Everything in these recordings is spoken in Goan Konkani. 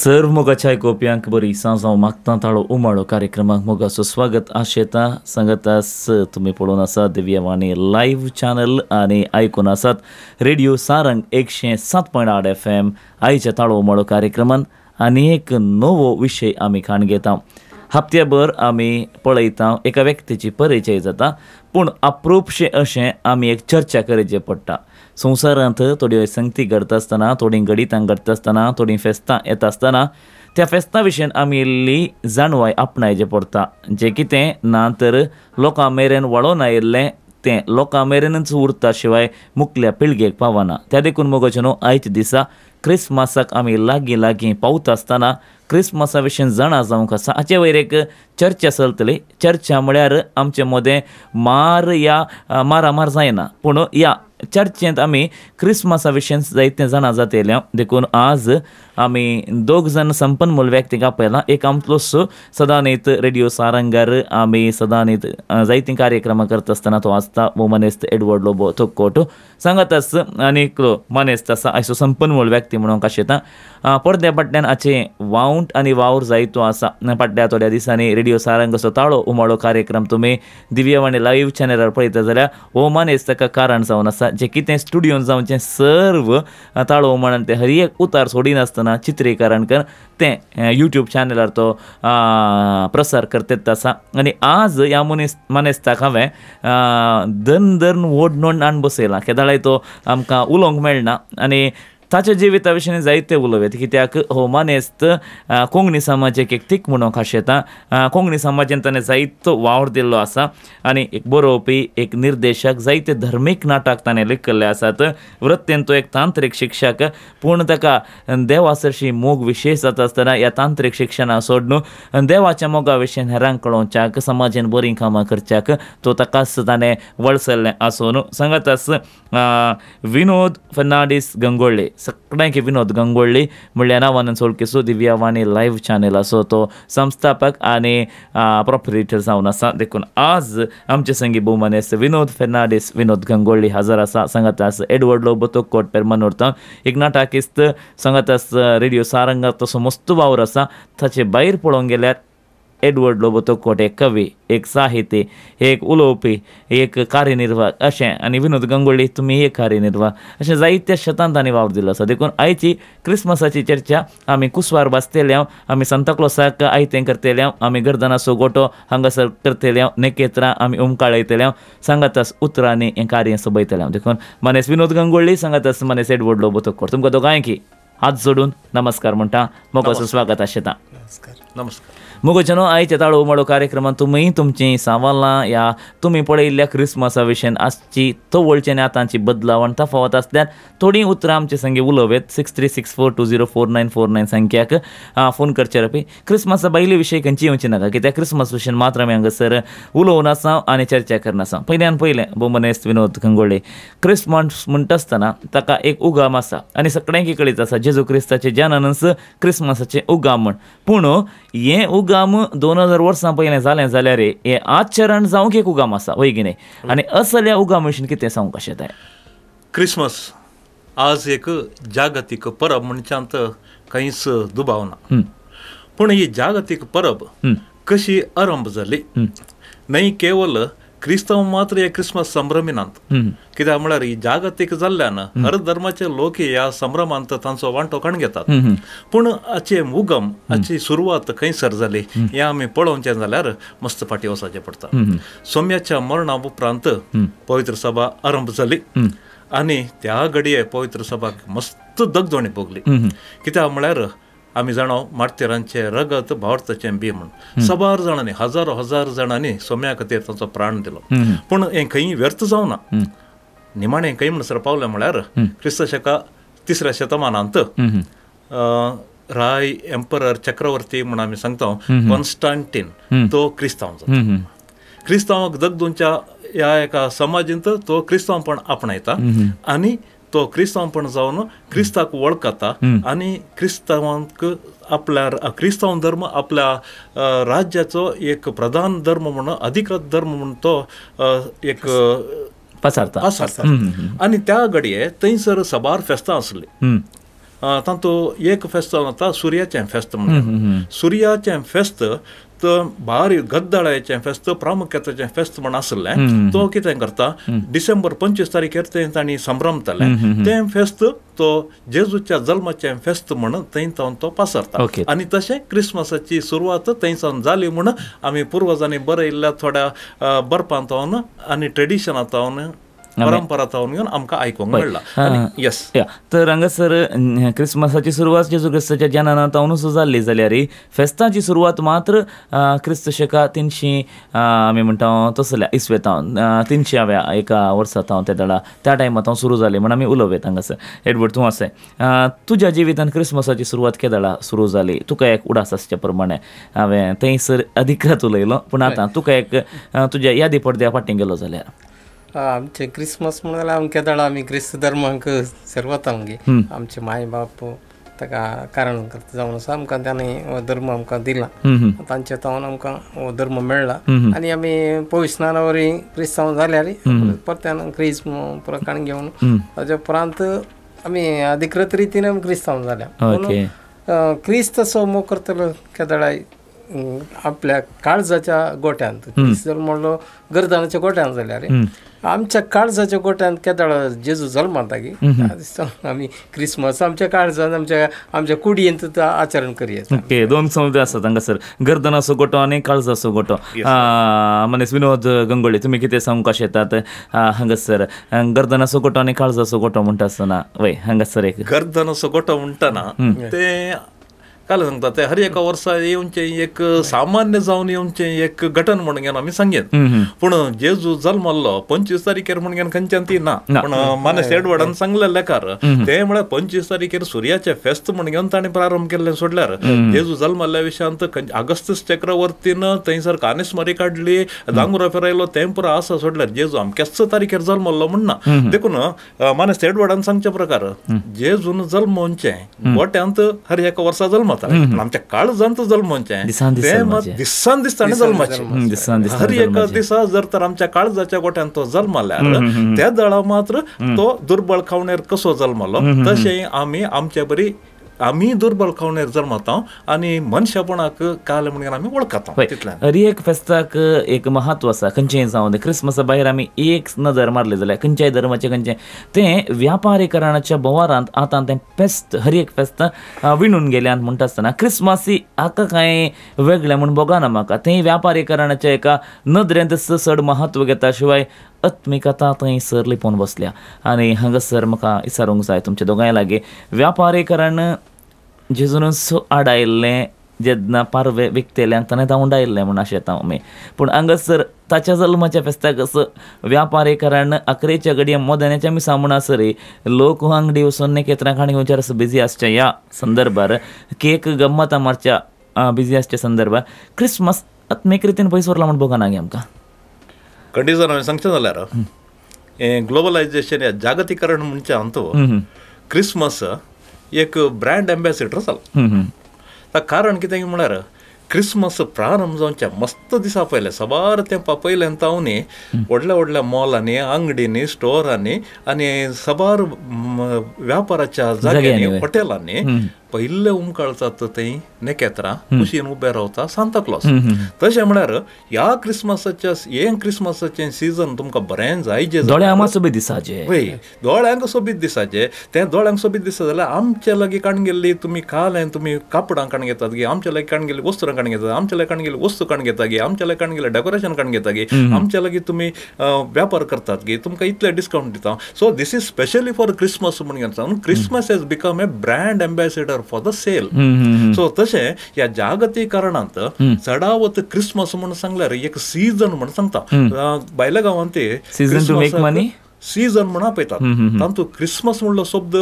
सर्व मोगाच्या आयकोवप्यांक बरी सांज हांव मागतां. ताळो उमाळो कार्यक्रमाक मोगाचो स्वागत आशेता. सांगतास तुमी पळोवन आसात दिव्यवाणी लायव्ह चॅनल आनी आयकून आसात रेडिओ सारंग 107.8 FM. आयच्या ताळो उमाळो कार्यक्रमान आनी एक नवो विशय आमी खाण घेता. हप्त्याभर आमी पळयता एका व्यक्तीची परिचय जाता, पूण अप्रूपशें अशें आमी एक चर्चा करची पडटा. संवसारांत थोड्यो संगती घडता आसतना, थोडीं घडितां घडता आसतना, थोडीं फेस्तां येता आसतना त्या फेस्तां विशयन आमी इल्ली जाणवाय आपणायचें पडटा. जें कितें ना तर लोकां मेरेन वळोन आयिल्लें तें लोकां मेरेनच उरता शिवाय मुखल्या पिळगेक पावना. त्या देखून मोगाचें न्हू आयच्या दिसा क्रिसमसाक आमी लागीं लागीं पावता आसतना क्रिसमसा विशीं जाणा जावंक आसा. हाचे वयर एक चर्चा चलतली. चर्चा म्हळ्यार आमचे मदें मार या मारामार जायना, पूण ह्या चर्चेंत आमी क्रिसमसा विशीं जायतें जाणा जातलें. देखून आज आमी दोग जाण संपन्मूल व्यक्तीक आपयला. एक आमतलोच सदानीत रेडिओ सारंगार आमी सदानीत जायतीं कार्यक्रमां करता आसतना तो आसता वो मानेस्त एडवर्ड लोबो तोक्कोट सांगातास. आनी एकलो मानेस्त आसा आयचो संपन्मूल व्यक्ती म्हणून आशेता. पडद्या फाटल्यान हाचें वावंट आनी वावर जायतो आसा. फाटल्या थोड्या दिसांनी रेडिओ सारंगाचो ताळो उमाळो कार्यक्रम तुमी दिव्यवाणी लायव्ह चॅनलार पळयता जाल्यार हो मानेस्त ताका कारण जावन आसा. जें कितें स्टुडियोन जावचें सर्व ताळो उमाळ्यान तें हर एक उतार सोडिनासतना चित्रीकरण कर तें यूट्यूब चॅनलार तो प्रसार करतेत आसा. आनी आज ह्या मनीस मानेस्ताक हांवें दन दन ओडनोड हाडून बसयला. केदाळाय तो आमकां उलोवंक मेळना आनी ताच्या जिविता विशीं जायते उलोवं येता. कित्याक हो मानेस्त कोंकणी समाजाक एक तीक म्हणून खाशेता. कोंकणी समाजान ताणें जायतो वावर दिल्लो आसा आनी एक बरोवपी, एक निर्देशक, जायते धर्मीक नाटक ताणें लिखिल्ले आसात. वृत्तेन तो एक तांत्रीक शिक्षक, पूण ताका देवा सरशी मोग विशेश जाता आसतना ह्या तांत्रीक शिक्षणा सोडून देवाच्या मोगा विशीं हेरांक कळोवच्याक, समाजान बरीं कामां करच्याक तो ताकाच ताणें वळसल्लें आसून सांगातास विनोद फर्नांडीस गंगोळ्ळे. सगळ्यांक विनोद गंगोळ्ळी म्हणल्या नांवान सोळकेसो दिव्यवाणी लायव्ह चॅनल आसो तो संस्थापक आनी प्रोपरेटर जावन आसा. देखून आज आमचे संगी भोवमानेस्त विनोद फर्नांडीस विनोद गंगोळ्ळी हजर आसा. सांगातास एडवर्ड लोबो तोक्कोट पेरमानोरता एक नाटकिस्त, सांगातास रेडिओ सारंगा तसो मस्त वावर आसा. ताचे भायर पळोवंक गेल्यार एडवर्ड लोबो तोक्कोट एक कवी, एक साहित्य, एक उलोवपी, एक कार्यनिर्वाहक अशें, आनी विनोद गंगोळ्ळी तुमी एक कार्यनिर्वाहक अशें जायत्या शेतांत तांणी वावर दिलो आसा. देखून आयची क्रिसमसाची चर्चा आमी कुसवार भाजतले, आमी सांताक्लोसाक आयतें करतले, आमी गर्दनाचो गोटो हांगासर करतले, नेकेत्रां आमी उमकाळयतले, सांगातास उतरांनी हें कार्य सोबयतले. देखून मानेस विनोद गंगोळ्ळी, सांगातास मानेस एडवर्ड लोबो तोक्कोट, तुमकां दोगांयकी हात जोडून नमस्कार म्हणटा. मोगाचो स्वागत आशेता. नमस्कार. नमस्कार. मोगाचें न्हू आयच्या ताळो उमाळो कार्यक्रमांत तुमी तुमचीं सवालां या तुमी पळयिल्ल्या क्रिसमसा विशयन आसची तवळची आनी आतांची बदलाव आनी तफावत आसल्यार थोडीं उतरां आमचे संगी उलोवं येत. 6364204949 संख्याक फोन करचे रपी. क्रिसमसा भायले विशय खंयची येवची नाका, कित्याक क्रिसमस विशयन मात्र आमी हांगासर उलोवन आसा आनी चर्चा करना आसा. पयल्यान पयलें भोवमानेस्त विनोद गंगोळ्ळे, क्रिसमस म्हणटा आसतना ताका एक उगम आसा आनी सगळ्यांक कळीत आसा जेजू क्रिस्ताचें जननच क्रिसमसाचें उगम म्हण. पूण हें उगम 2000 वर्सां पयलें जालें जाल्यार हें आचरण जावंक एक उगम आसा, वय की न्ही? आनी असल्या उगम विशीं कितें सांगूंक कशें? क्रिसमस आज एक जागतीक परब म्हणच्यांत कांयच दुबाव ना. पूण ही जागतीक परब कशी आरंभ जाली न्हय केवल क्रिस्तांव मात्र हे क्रिसमस संभ्रमिनात, कित्याक म्हळ्यार ही जागतीक जाल्ल्यान हर धर्माचे लोक ह्या संभ्रमांत तांचो वांटो काडून घेतात. पूण हाचे उगम, हाची सुरवात खंयसर जाली हें आमी पळोवचें जाल्यार मस्त फाटीं वचचें पडटा. सोम्याच्या मरणा उपरांत पवित्र सभा आरंभ जाली आनी त्या घडये पवित्र सभाक मस्त दगदोणी भोगली. कित्याक म्हळ्यार आमी जाणा मार्तिरांचें रगत भावार्थाचें बी म्हूण साबार जाणांनी, हजारो हजार जाणांनी सोम्या खातीर तांचो प्राण दिलो. पूण हें खंय व्यर्थ जावना. निमाणें खंय म्हणसर पावलें म्हळ्यार क्रिस्त शका 3ऱ्या शतमानांत राय एम्परर चक्रवर्ती म्हूण आमी सांगता कॉन्स्टांटीन तो क्रिस्तांव जाता. क्रिस्तांवाक दगदोनच्या ह्या एका समाजींत तो क्रिस्तांवपण आपणायता आनी तो क्रिस्तांवपण जावन क्रिस्ताक वळखता आनी क्रिस्तांवांक आपल्या क्रिस्तांव धर्म आपल्या राज्याचो एक प्रधान धर्म म्हणून, अधिकृत धर्म म्हणून तो एक पसारता. आनी त्या घडये थंयसर साबार फेस्तां आसलीं. तातूंत एक फेस्त जावन आतां सुर्याचें फेस्त म्हणटा. सुर्याचें फेस्त भारी गद्दाळाचें फेस्त प्रामुख्यताचें फेस्त म्हण आसलें. तो कितें करता डिसेंबर 25 तारखेर तें तांणी संभ्रमतालें तें फेस्त तो जेजूच्या जल्माचें फेस्त म्हण थंय सावन तो पासरता. आनी तशें क्रिसमसाची सुरवात थंय सावन जाली म्हण आमी पुर्वजांनी बरयल्ल्या थोड्या बरपांत सावन आनी ट्रेडिशनां सावन परंपरा जावन घेवन आमकां आयकूंक मेळ्ळा. येस, तर हांगासर क्रिसमसाची सुरवात जेजू क्रिस्ताच्या जनना तावनूच जाल्ली जाल्यार फेस्ताची सुरवात मात्र क्रिस्त शका 300 आमी म्हणटा तसल्या इसवे तावन 300व्या एका वर्सा तावन त्या दळा त्या टायमा तावन सुरू जाली म्हण आमी उलोवयता हांगासर. एडवर्ड, तूं आसा, तुज्या जिवितान क्रिसमसाची सुरवात केदळा सुरू जाली? तुका एक उडास आसच्या प्रमाणे हांवें थंयसर अधिकृत उलयलो, पूण आतां तुका एक तुज्या यादी पडद्या फाटीं गेलो जाल्यार. आमचे क्रिसमस म्हणून जाल्यार आमकां केदळा आमी क्रिस्त धर्माक सेर्वता मगे आमचे माय बाप ताका कारण करता जावन आसा आमकां तांणी हो धर्म आमकां दिला, तांचे तावन आमकां हो धर्म मेळ्ळा आनी आमी पवित्र वरी क्रिस्तांव जाल्यार परत्यान क्रिस्म प्रकाण घेवन ताच्या उपरांत आमी अधिकृत रितीन आमी क्रिस्तांव जाल्या. पूण क्रिस्त असो मोग करतलो केदळा आपल्या काळजाच्या गोट्यांत, क्रिस्त म्हणलो गर्दनाच्या गोट्यांत जाल्यार आमच्या काळजाच्या गोट्यांत केदळा जेजू जल्माता गी दिसता आमी क्रिसमस आमच्या काळजान आमच्या आमच्या कुडयेंत आचरण करया. ओके, दोन समज आसात हांगासर, गर्दनाचो गोटो आनी काळजाचो गोटो. मनीस विनोद गंगोळी, तुमी कितें सांगूंक शेतात हांगासर गर्दनाचो गोटो आनी काळजाचो गोटो म्हणटा आसतना? वय, हांगासर एक गर्दनाचो गोटो म्हणटना तें काल सांगता ते हर एका वर्सा येवचें एक सामान्य जावन येवचें एक घटन म्हणून घेवन आमी सांगेन. पूण जेजू जल्मल्लो 25 तारखेर म्हणून घेवन खंयच्यान ती ना, पूण मानस एडवर्डान सांगलें लेखार तें म्हळ्यार 25 तारखेर सुर्याचें फेस्त म्हणून घेवन ताणें प्रारंभ केल्लें सोडल्यार जेजू जल्मल्ल्या विशयांत आगस्tus चक्रवर्तीन थंयसर कानेस्मारी काडली, दांगुरा फिरायलो, तें पुरो आसा सोडल्यार जेजू अमक्याच तारखेर जल्मल्लो म्हणना. देखून मानस एडवर्डान सांगचे प्रकार जेजून जल्मोवचें गोट्यांत हर एका वर्सा जल्म, आमच्या काळजांत जल्मोवचें तें मात दिसान दिसताना जल्माचें. हर एका दिसा जर तर आमच्या काळजाच्या गोट्यांत तो जल्मल्यार त्या दळा मात्र तो दुर्बळ खावणेर कसो जल्मलो तशें आमी आमच्या बरी आमी दुर्बळ खावणेर जल्मता आनी मनशापणाक काल म्हणून आमी वळखता. तितल्यान हर एक फेस्ताक एक महत्व आसा, खंयचेंय जावं तें. क्रिसमसा भायर आमी एक नदर मारली जाल्यार खंयच्याय धर्माचें खंयचें तें व्यापारीकरणाच्या भोवारांत आतां तें फेस्त हर एक फेस्त विणून गेल्यान म्हणटा आसतना क्रिसमसी हाका कांय वेगळें म्हूण भोगना म्हाका. तें व्यापारीकरणाच्या एका नदरेंत चड महत्व घेता, शिवाय आत्मिकता थंयसर लिपोवन बसल्या. आनी हांगासर म्हाका विचारूंक जाय तुमच्या दोगांय लागीं, व्यापारीकरण जेजूनच आडायल्लें जेन्ना पारवे विकतेल्यांक ताणें धांवडायल्लें म्हूण अशें येता आमी, पूण हांगासर ताच्या जल्माच्या फेस्ताक असो व्यापारीकरण अकरेच्या घडये मोदनाच्या मिसां म्हणसर लोक आंगडी वचून नेकेत्रां खाण घेवच्यार असो बिजी आसच्या ह्या संदर्भार, केक गम्मतां मारच्या बिजी आसच्या संदर्भार क्रिसमस आत्मीक रितीन पयस उरला म्हूण भोगना गे आमकां. खंडीत जर हांवें सांगचें जाल्यार हें ग्लोबलायजेशन या जागतीकरण म्हणचें अंतू क्रिसमस एक ब्रँड एम्बेसिडर जालो. ताका कारण कितें म्हळ्यार क्रिसमस प्रारंभ जावच्या मस्त दिसा पयलें साबार तेंपा पयल्यान तावनी व्हडल्या व्हडल्या मॉलांनी, आंगडींनी, स्टोरांनी आनी साबार व्यापाराच्या जाग्यांनी, हॉटेलांनी पयले उमकाळतात थंय नेकेत्रां कुशीन उबे रावता सांता क्लॉज. तशें म्हळ्यार ह्या क्रिसमसाच्या हें क्रिसमसाचें सिजन तुमकां बरें जाय जें दोळ्यांक सोबीत दिसाचें, वय दोळ्यांक सोबीत दिसाचें, तें दोळ्यांक सोबीत दिसा जाल्यार आमच्या लागीं काडून गेल्ली तुमी काल तुमी कापडां काडून घेतात गे, आमच्या लागीं काडून गेल्ली वस्त्रां काडून घेतात, आमच्या लागीं काडून गेल्ली वस्तू काडून घेता गे, आमच्या लागीं काडून गेल्ले डेकोरेशन काडून घेता गे, आमच्या लागीं तुमी व्यापार करतात गे, तुमकां इतले डिस्कावंट दिता. So this is specially for Christmas म्हणून घेता. Christmas has become a brand ambassador for the sale. So तशें ह्या जागतीकरणांत चडावत क्रिसमस म्हणून सांगल्यार एक सीजन म्हणून सांगता. भायल्या गांवांत ते season to make money season म्हणून आपयतात, तातूंत क्रिसमस म्हणलो शब्द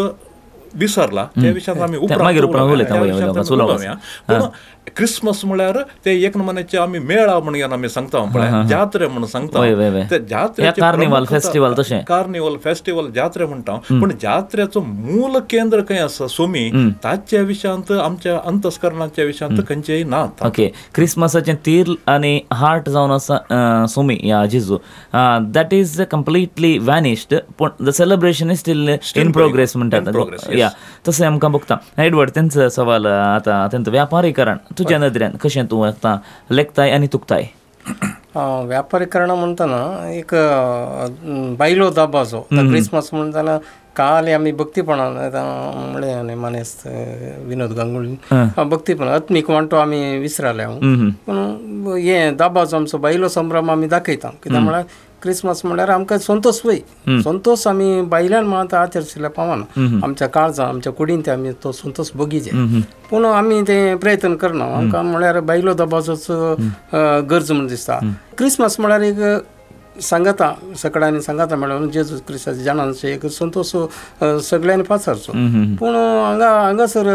विसरला त्या विशयांत आमी उपरांत. पूण क्रिसमस म्हळ्यार ते एक नमुन्याचे आमी मेळा म्हणून आमी सांगता पळय, जात्रे म्हणून सांगता, ते जात्रे कार्निवल फेस्टिवल, तशें कार्निवल फेस्टिवल जात्रे म्हणटा. पूण जात्रेचो मूल केंद्र खंय आसा सोमी ताच्या विशयांत आमच्या अंतस्करणाच्या विशयांत खंयचेय ना. ओके, क्रिसमसाचें तीर आनी हार्ट जावन आसा सोमी या जेजू, that is completely vanished, पूण the celebration is still in progress म्हणटात. करुया तशें आमकां बघता. एडवर्ड, तेंचो सवाल आतां तेंचो व्यापारीकरण तुज्या नदरेन कशें तूं आतां लेखताय आनी तुकताय? व्यापारीकरण म्हणटना एक बायलो दाबाचो क्रिसमस म्हणटना काल आमी भक्तीपणान म्हळें मानेस्त विनोद गांगुली भक्तीपण आत्मीक वांटो आमी विसराले पूण हे दाबाचो आमचो बायलो संभ्रम आमी दाखयता. कित्याक म्हळ्यार क्रिसमस म्हळ्यार आमकां संतोष वय संतोष आमी बायल्यान मात आचरशिल्ल्या पावना आमच्या काळजां आमच्या कुडीन ते आमी तो संतोष बगीचे पूण आमी ते प्रयत्न करना. आमकां म्हळ्यार बायलो दबाचोच गरज म्हूण दिसता. क्रिसमस म्हळ्यार एक सांगाता सगळ्यांनी सांगाता म्हळ्यार जेजू क्रिस्ताच्या जाणांचे एक संतोष सगळ्यांनी पाचारचो पूण हांगा हांगासर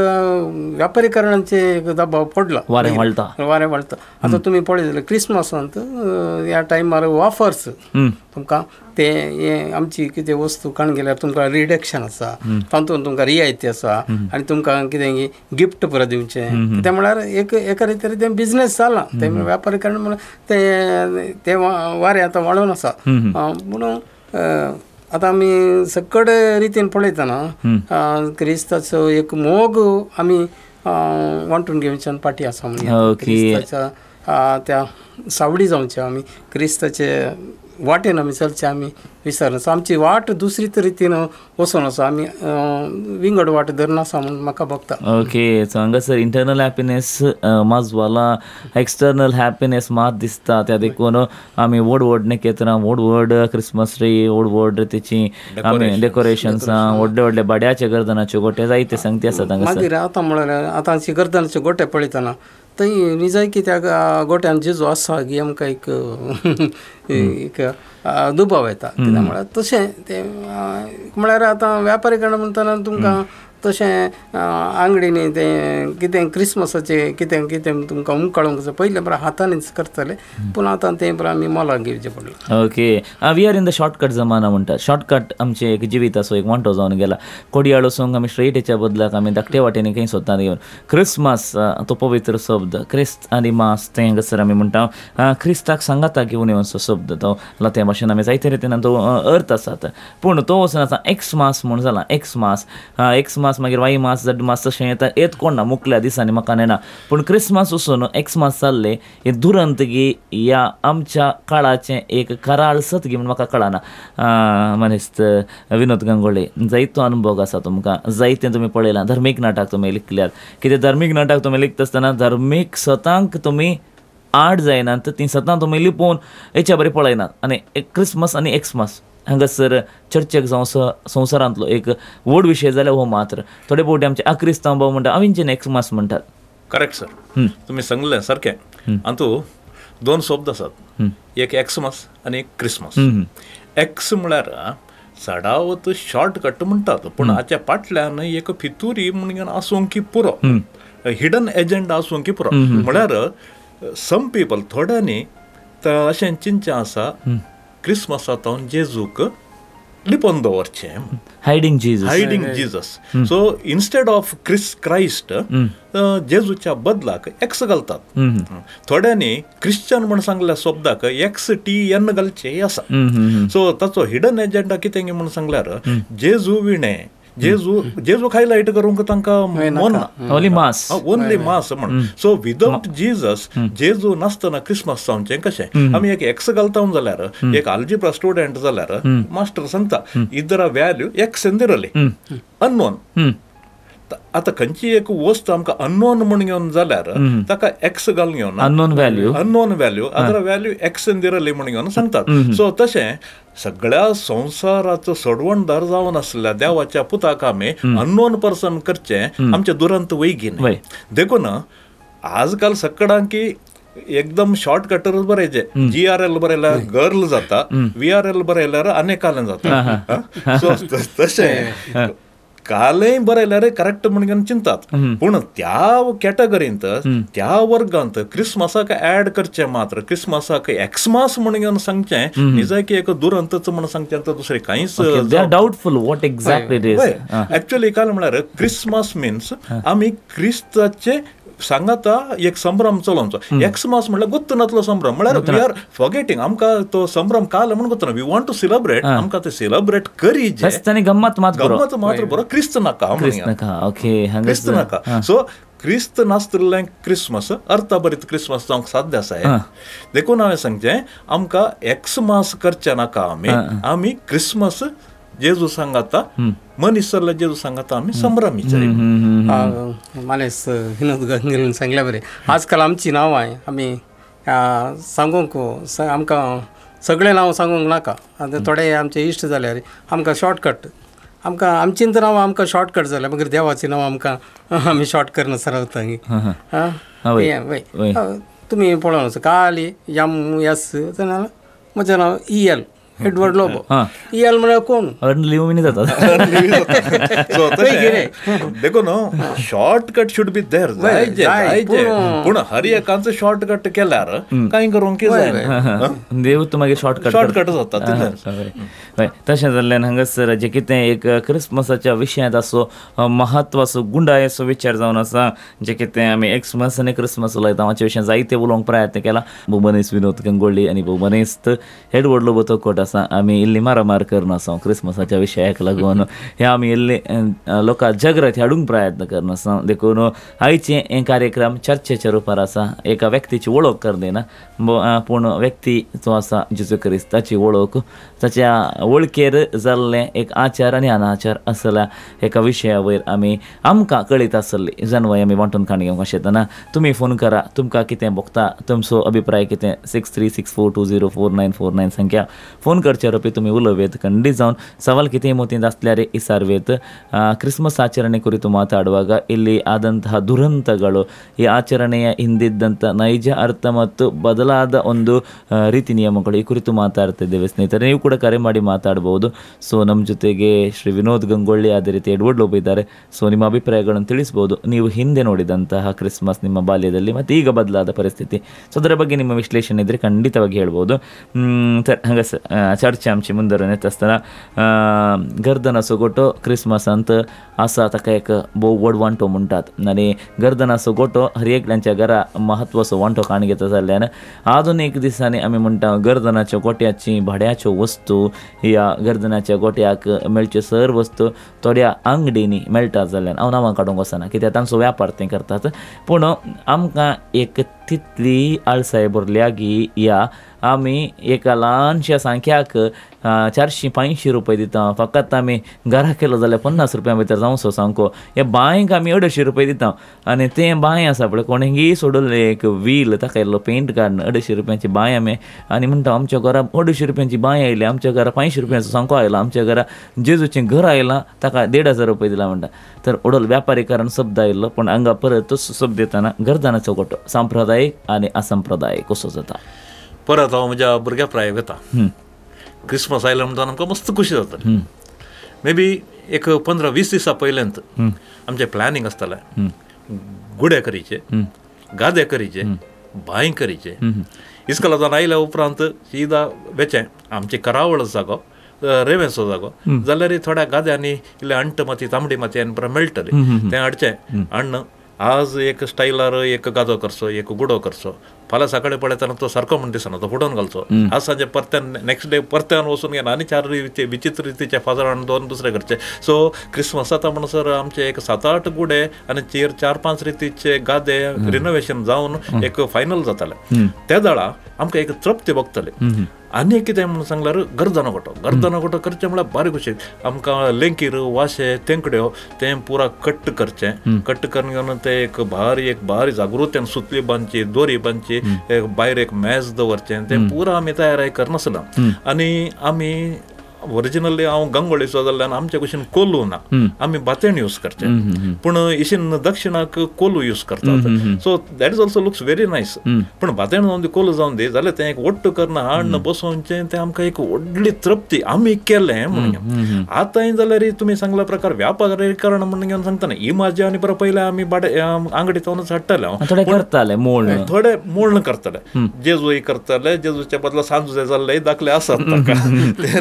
व्यापारीकरणाचे एक दबाव पडला, वारें वाडटा. आतां तुमी पळयत जाल्यार क्रिसमसांत ह्या टायमार ऑफर्स तुमकां ते हे आमची कितें वस्तू काण गेल्यार तुमकां रिडक्शन आसा, तातूंत तुमकां रियायती आसा आनी तुमकां कितें गिफ्ट परत दिवचें. कित्याक म्हळ्यार एक एका रितीन तें बिजनेस जाला, तें व्यापारीकरण म्हळ्यार तें तें वारें आतां वाडोवन आसा. म्हणून आतां आमी सगळे रितीन पळयतना क्रिस्ताचो एक मोग आमी वांटून घेवच्यान पाटी आसा म्हणून क्रिस्ताच्या त्या सावडी जावचे आमी क्रिस्ताचे वाटेन आमी चलचे आमी विसरना. आमची वाट दुसरी रितीन वचून आसा, आमी विंगड वाट धरून आसा म्हणून म्हाका भोगता. ओके, सो हांगासर इंटरनल हॅपिनेस माजवाला एक्सटर्नल हॅपिनेस मात दिसता. त्या देखून आमी व्हड व्हड नखेत्रां, व्हड व्हड क्रिसमस ट्री, व्हड व्हड तेची आमी डेकोरेशन्सां, व्हडले व्हडले बाड्याचे गर्दनाच्यो गोटे जायते संगती आसात हांगासर. मागीर आतां म्हळ्यार आतांची गर्दनाचे गोटे पळयतना थंय निजाय की त्या गोट्यान जेजू आसा की आमकां एक एक दुबाव येता. कित्याक म्हळ्यार तशें तें म्हळ्यार आतां व्यापारीकरण म्हणटना तुमकां तशें आंगडीनी तें कितें क्रिसमसाचें कितें कितें तुमकां उमकाळूंक जाय पयलें बरें हातांनीच करतले पूण आतां तें बरें आमी मोलाक घेवचें पडलें. Okay, we are in the shortcut जमाना म्हणटात. शॉर्टकट आमचें एक जिविताचो एक वांटो जावन गेला. कोडयाळ वचूंक आमी स्ट्रेट हेच्या बदलाक आमी धाकटे वाटेनी खंय सोदतात घेवन. क्रिसमस तो पवित्र शब्द, क्रिस्त आनी मास तें हांगासर आमी म्हणटा. क्रिस्ताक सांगाता घेवन येवचो शब्द तो लाते भाशेन आमी जायते रितीन तो अर्थ आसात पूण तो वचून आतां एक्स मास म्हूण जाला. एक्स मास, एक्स मास मागीर वाय मास, झड मास तशें येता येत कोण ना मुकल्या दिसांनी म्हाका नेणा. पूण क्रिसमस वचून एक्स मास जाल्ले हे दुरंत गी ह्या आमच्या काळाचें एक कराळ सत गी म्हूण म्हाका कळना. मनेस्त विनोद गांगोळे, जायतो अनुभव आसा तुमकां, जायतें तुमी पळयलां. धर्मीक नाटक तुमी लिखल्यात, कितें धर्मीक नाटक तुमी लिखता आसतना धर्मीक सतांक तुमी आड जायनात, तीं सतां तुमी लिपोवन हेच्या बरें पळयनात. आनी एक क्रिसमस आनी एक्समस हांगासर चर्चेक जावं संवसारांतलो एक व्हड विशय जाल्यार हो मात्र थोडे फावटी आमचे आक्रिस्तांव भाव म्हणटा आमींचे एक्समास म्हणटात. करेक्ट सर, तुमी सांगलें सारकें. हातूंत दोन शब्द आसात, एक एक्समस आनी एक क्रिसमस. एक्स म्हळ्यार चडावत शॉर्टकट म्हणटात पूण हाच्या फाटल्यान एक फितुरी म्हणून आसूंक की पुरो, हिडन एजंडा आसूंक की पुरो. म्हळ्यार सम पिपल थोड्यांनी अशें चिंतचें आसा क्रिसमसा तावन जेजूक लिपोवन दवरचें, hiding Jesus, hiding Jesus. So instead of Christ जेजूच्या बदलाक एक्स घालतात. थोड्यांनी क्रिश्चन म्हण सांगल्या शब्दाक एक्स टी एन घालचे आसा. सो ताचो हिडन एजंडा कितें म्हण सांगल्यार जेजू विणे जेजू जेजूक हायलायट करूंक तांकां मन ना, ओनली मास, ओनली मास म्हण. सो विदाउट जीजस, जेजू नासतना क्रिसमस जावचें कशें? आमी एक एक्स घालता जाल्यार एक आल्जिब्रा स्टुडंट जाल्यार मास्टर सांगता इदरा व्हॅल्यू एक्स एंदिरली अननोन. आतां खंयची एक वस्त आमकां अननोन म्हण घेवन जाल्यार ताका एक्स घालून घेवन unknown value, unknown value other value X entirely म्हण घेवन सांगतात. सो तशें सगळ्या संवसाराचो सोडवणदार जावन आसल्या देवाच्या पुताक आमी अननोन पर्सन करचें आमचें दुरंत वैगीन. देखून आजकाल सगळ्यांकी एकदम शॉर्टकटच बरयचे. जी आर एल बरयल्यार गर्ल जाता, we R L बरयल्यार अनेकालें जाता. सो तशें कालें बरयल्यार करेक्ट म्हणून चिंतात पूण त्या कॅटेगरींत त्या वर्गांत क्रिसमसाक ऍड करचें मात्र क्रिसमसाक एक्समास म्हणून सांगचें निजायकी एक दुरंतच म्हण सांगचें तर दुसरें कांयच. Doubtful what exactly it is. Actually काल म्हळ्यार क्रिसमस मिन्स आमी क्रिस्ताचे सांगाता एक संभ्रम चलोवचो. एक्समास म्हणल्यार गुत्तनातलो संभ्रम म्हळ्यार we are forgetting, आमकां तो संभ्रम काल म्हूण गुत्तना, we want to celebrate, आमकां ते सेलिब्रेट करीजे, गम्मत मात्र बरो, क्रिस्त नाका, क्रिस्त नाका. सो क्रिस्त नासतलें क्रिसमस अर्थभरीत क्रिसमस जावंक साध्य आसा. देखून हांवें सांगचें आमकां एक्समास करचें नाका, आमी आमी क्रिसमस जेजू सांगाता, मनीस जाल्ल्या जेजू सांगाता आमी संभ्रमीचे. मानेस विनोद गंगेन सांगल्या बरें, आजकाल आमची नांवां आमी सांगूंक आमकां सगळें नांव सांगूंक नाका, आतां थोडे आमचे इश्ट जाल्यार आमकां शॉर्टकट, आमकां आमचीं तर नांवां आमकां शॉर्टकट जाल्यार मागीर देवाचीं नांवां आमकां आमी शॉर्ट करना सरावता. वय तुमी पळोवन काल एम एस म्हजें नांव E L, Edward Lobo. E L म्हळ्यार कोण? जाता. देखून शॉर्टकट should be there, पूण हर एकांचो शॉर्टकट केल्यार कांय करूंक जायना, देव तूं मागीर शॉर्टकट शॉर्टकट जाता. हय, तशें जाल्ल्यान हांगासर जें कितें एक क्रिसमसाच्या विशयांत असो महत्वाचो गुंडायेचो विचार जावन आसा, जें कितें आमी एक्समस आनी क्रिसमस उलयता हाचे विशयान जायते उलोवंक प्रयत्न केला. भोवमानेस्त विनोद गंगोळ्ळी आनी भोवमानेस्त एडवर्ड लोबो तोकोट आसा, आमी इल्ली मारामार करना आसा क्रिसमसाच्या विशयाक लागून, हे आमी इल्ली लोकां जागृती हाडूंक प्रयत्न करना आसा. देखून आयचे हे कार्यक्रम चर्चेच्या रुपार आसा, एका व्यक्तीची वळख कर दिना, पूण व्यक्ती जो आसा जेजू क्रिस्त ताची वळख, ताच्या वळखेर जाल्लें एक आचार आनी अनाचार आसल्या एका विशया वयर आमी आमकां कळीत आसली जानवाय आमी वांटून काणी घेवंक आशेतना. तुमी फोन करा, तुमकां कितें भोगता, तुमचो अभिप्राय कितें, 6364204949 संख्या फोन करचे रोपी तुमी उलोवयेत. खंडीत जावन सवाल कितें मोतींत आसल्यार इसारवेत. ಕ್ರಿಸ್ಮಸ್ ಆಚರಣೆ ಕುರಿತು ಮಾತಾಡುವಾಗ ಇಲ್ಲಿ ಆದಂತಹ ದುರಂತಗಳು, ಈ ಆಚರಣೆಯ ಹಿಂದಿದ್ದಂಥ ನೈಜ ಅರ್ಥ ಮತ್ತು ಬದಲಾದ ಒಂದು ರೀತಿ ನಿಯಮಗಳು ಈ ಕುರಿತು ಮಾತಾಡ್ತಿದ್ದೇವೆ. ಸ್ನೇಹಿತರೆ, ನೀವು ಕೂಡ ಕರೆ ಮಾಡಿ ಮಾತಾಡ್ಬೋದು. ಸೊ ನಮ್ಮ ಜೊತೆಗೆ ಶ್ರೀ ವಿನೋದ್ ಗಂಗೊಳ್ಳಿ, ಅದೇ ರೀತಿ ಎಡ್ವರ್ಡ್ ಲೋಬೋ ಇದ್ದಾರೆ. ಸೊ ನಿಮ್ಮ ಅಭಿಪ್ರಾಯಗಳನ್ನು ತಿಳಿಸ್ಬೋದು. ನೀವು ಹಿಂದೆ ನೋಡಿದಂತಹ ಕ್ರಿಸ್ಮಸ್ ನಿಮ್ಮ ಬಾಲ್ಯದಲ್ಲಿ ಮತ್ತು ಈಗ ಬದಲಾದ ಪರಿಸ್ಥಿತಿ, ಸೊ ಅದರ ಬಗ್ಗೆ ನಿಮ್ಮ ವಿಶ್ಲೇಷಣೆ ಇದ್ದರೆ ಖಂಡಿತವಾಗಿ ಹೇಳ್ಬೋದು. ಹಂಗೆ ಚರ್ಚೆ ಆಮಚಿ ಮುಂದರನೆ ತಸ್ತನ गर्दना गोटो क्रिसमसांत आसा ताका एक भोव व्हड वांटो म्हणटात आनी गर्दनाचो गोटो हर एकल्यांच्या घरा म्हत्वाचो वांटो काण घेता जाल्ल्यान आधुनीक दिसांनी आमी म्हणटा गर्दनाच्या गोट्याची भाड्याच्यो वस्तू ह्या गर्दनाच्या गोट्याक मेळच्यो सर वस्तू थोड्या आंगडींनी मेळटा जाल्ल्यान हांव नांवां काडूंक वचना कित्याक तांचो व्यापार ते करतात, पूण आमकां एक तितली आळसाय भरल्या की ह्या आमी एका ल्हानशा सांख्याक 400-500 रुपये दिता, फकत आमी घरा केलो जाल्यार 50 रुपया भितर जावचो सामको. ह्या बांयक आमी 250 रुपये दिता आनी तें बांय आसा पळय कोणेंगी सोडलें एक व्हील ताका इल्लो पेंट काडून 250 रुपयांची बांय आमी आनी म्हणटा आमच्या घरा 250 रुपयांची बांय आयली, आमच्या घरा 500 रुपयांचो सामको आयला, आमच्या घरा जेजूचें घर आयलां ताका 1500 रुपये दिला म्हणटा. तर ओडल व्यापारीकरण शब्द आयलो, पूण हांगा परत तो शब्द येतना गर्दनाचो गोटो सांप्रदायीक आनी असंप्रदायीक असो जाता. परत हांव म्हज्या भुरग्या प्रायेक वता, क्रिसमस आयलो म्हणटा आमकां मस्त खुशी जाता. मे बी एक 15-20 दिसां पयल्यांत आमचें प्लॅनिंग आसतालें, गुडे करीचे, गादे करीचे, बांय करीचे. इस्कोलांतल्यान आयल्या उपरांत सीधा वेचें आमची करावळ जागो, रेवेंचो जागो जाल्यार थोड्या गाद्यांनी इल्ले अंट माती तांबडी माती आनी बरें मेळटलें तें हाडचें हाडून आज एक स्टायलार एक गादो करचो, एक गुडो करचो, फाल्यां सकाळीं पळयतना तो सारको म्हण दिसना, तो फुटोवन घालचो. आज सांजे परत्यान नेक्स्ट डे परत्यान वचून घेवन आनी 4 विचित्र रितीचे फाजर हाडून 2 दुसरे करचे. सो क्रिसमस जाता म्हणसर आमचे एक 7-8 गुडे आनी 4-5 रितीचे गादे रिनोवेशन जावन एक फायनल जाताले. त्या वेळा आमकां एक तृप्ती भोगताली. आनी कितें म्हणून सांगल्यार गर्दना गोटो, गर्दना गोटो करचें म्हळ्यार बारीक खुशी. आमकां लेंकीर वाशे तेंकड्यो तें पुरा कट्ट करचें, कट्ट करून घेवन तें एक भारी जागृतेन सुतली बांदची, दोरी बांदची, एक भायर एक मेज दवरचें, तें पुरा आमी तयार करनासला. आनी आमी ओरिजिनली हांव गंगोळीचो जाल्ल्यान आमचे कुशीन कोलू ना, आमी बातेण यूज करचे, पूण इशीन दक्षिणाक कोलू यूज करतात. So that is also looks very nice. पूण बातेण जावन दी कोलू जावन दी जाल्यार तें एक ओट्ट करून हाडून बसोवचें तें आमकां एक व्हडली तृप्ती आमी केलें म्हणून. आतांय जाल्यार तुमी सांगल्या प्रकार व्यापारीकरण म्हणून घेवन सांगता न्ही, इमाजी आनी बरें पयलें आमी बाडे आंगडी तावनच हाडटाले, थोडे करताले मोळ, थोडे मोळण करताले, जेजूय करताले, जेजूच्या बदला सांजू जाल्ले दाखले आसात ताका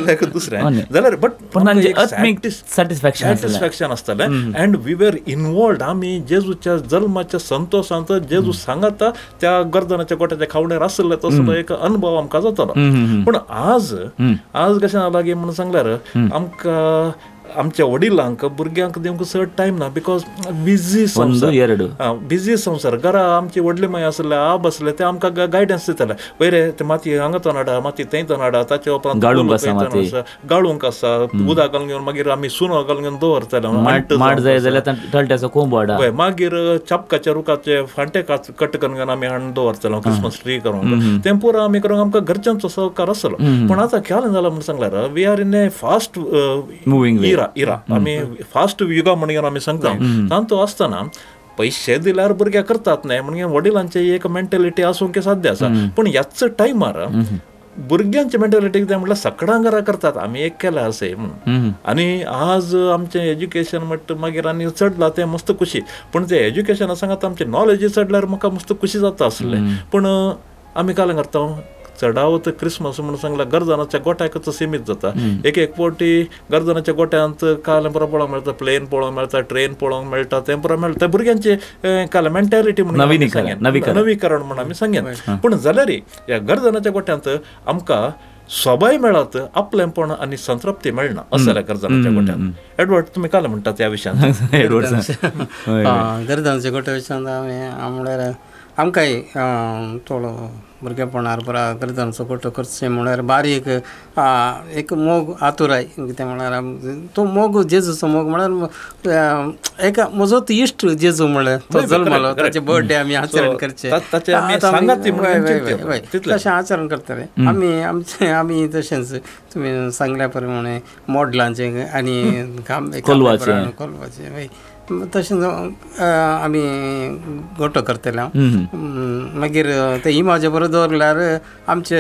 ते दुसरें. दुसरें जाल्यार बट सॅटिस्फॅक्शन आसतालें अँड we were involved. आमी जेजूच्या जल्माच्या संतोशांत जेजू सांगता त्या गर्दनाच्या गोट्याच्या खावण्यार आसले तसलो एक अनुभव आमकां जातालो. पूण आज आज कशें जालां की म्हणून सांगल्यार आमकां आमच्या वडिलांक भुरग्यांक दिवंक चड टायम ना because busy संवसार, बिजी संवसार. घरा आमची व्हडली माय आसले आब आसले ते आमकां गायडन्स दिताले, वयरे ते माती हांगा तो नाडा माती थंय तो नाडा, ताचे उपरांत गाळूंक आसा उदक घालून घेवन मागीर आमी सुनो घालून घेवन दवरताले. मागीर चापकाच्या रुखाचे फांटे कट करून घेवन आमी हाडून दवरताले क्रिसमस ट्री करूंक. तें पुरो आमी करूंक आमकां घरच्यांचो सहकार आसलो. पूण आतां ख्याल जाला म्हणून सांगल्यार we are in a fast moving era era आमी फास्ट युगा म्हणून आमी सांगता. तांतू आसतना पयशे दिल्यार भुरगे करतात न्हय म्हणजे वडिलांची एक मेंटेलिटी आसूंक साध्य आसा. पूण ह्याच टायमार भुरग्यांची मेंटेलिटी कितें म्हटल्यार सकडां घरा करतात आमी एक केल्या अशें म्हणून. आनी आज आमचें एज्युकेशन म्हणटा मागीर आनी चडलां तें मस्त खुशी, पूण तें एज्युकेशना सांगात आमचें नॉलेज चडल्यार म्हाका मस्त खुशी जाता आसलें. पूण आमी काल करता चडावत क्रिसमस म्हणून सांगल्यार गर्दनाच्या गोट्याकच सीमीत जाता. एक एक फावटी गर्दनाच्या गोट्यांत काल पुरो पळोवंक मेळटा, प्लेन पळोवंक मेळटा, ट्रेन पळोवंक मेळटा, तें पुरो मेळटा. भुरग्यांचे काल मेंटेलिटी म्हणून नवीकरण म्हणून आमी सांगेन. पूण जाल्यार ह्या गर्दनाच्या गोट्यांत आमकां सोबाय मेळत आपलेंपण आनी संतृप्ती मेळना अशें जाल्यार गर्दनाच्या गोट्यांत. एडवर्ड तुमी काल म्हणटा त्या विशयांत? गर्दनाच्या गोट्या विशयांत आमी म्हणल्यार आमकांय थोडो भुरगेपणार पुरा गर्दनाचो गोटो करचें म्हणल्यार बारीक एक मोग आतुराय कितें म्हणल्यार तो मोग जेजूचो मोग म्हणल्यार एक म्हजो इश्ट जेजू म्हणल्यार तो जल्मलो ताचे बर्थडे आमी आचरण करचें तशें आचरण करतले आमी आमचे. आमी तशेंच तुमी सांगल्या प्रमाणे मोडलांचें आनी कोलवाचें हय तशेंच आमी गोटो करतले. मागीर ते इमाजे बरोबर दवरल्यार आमचे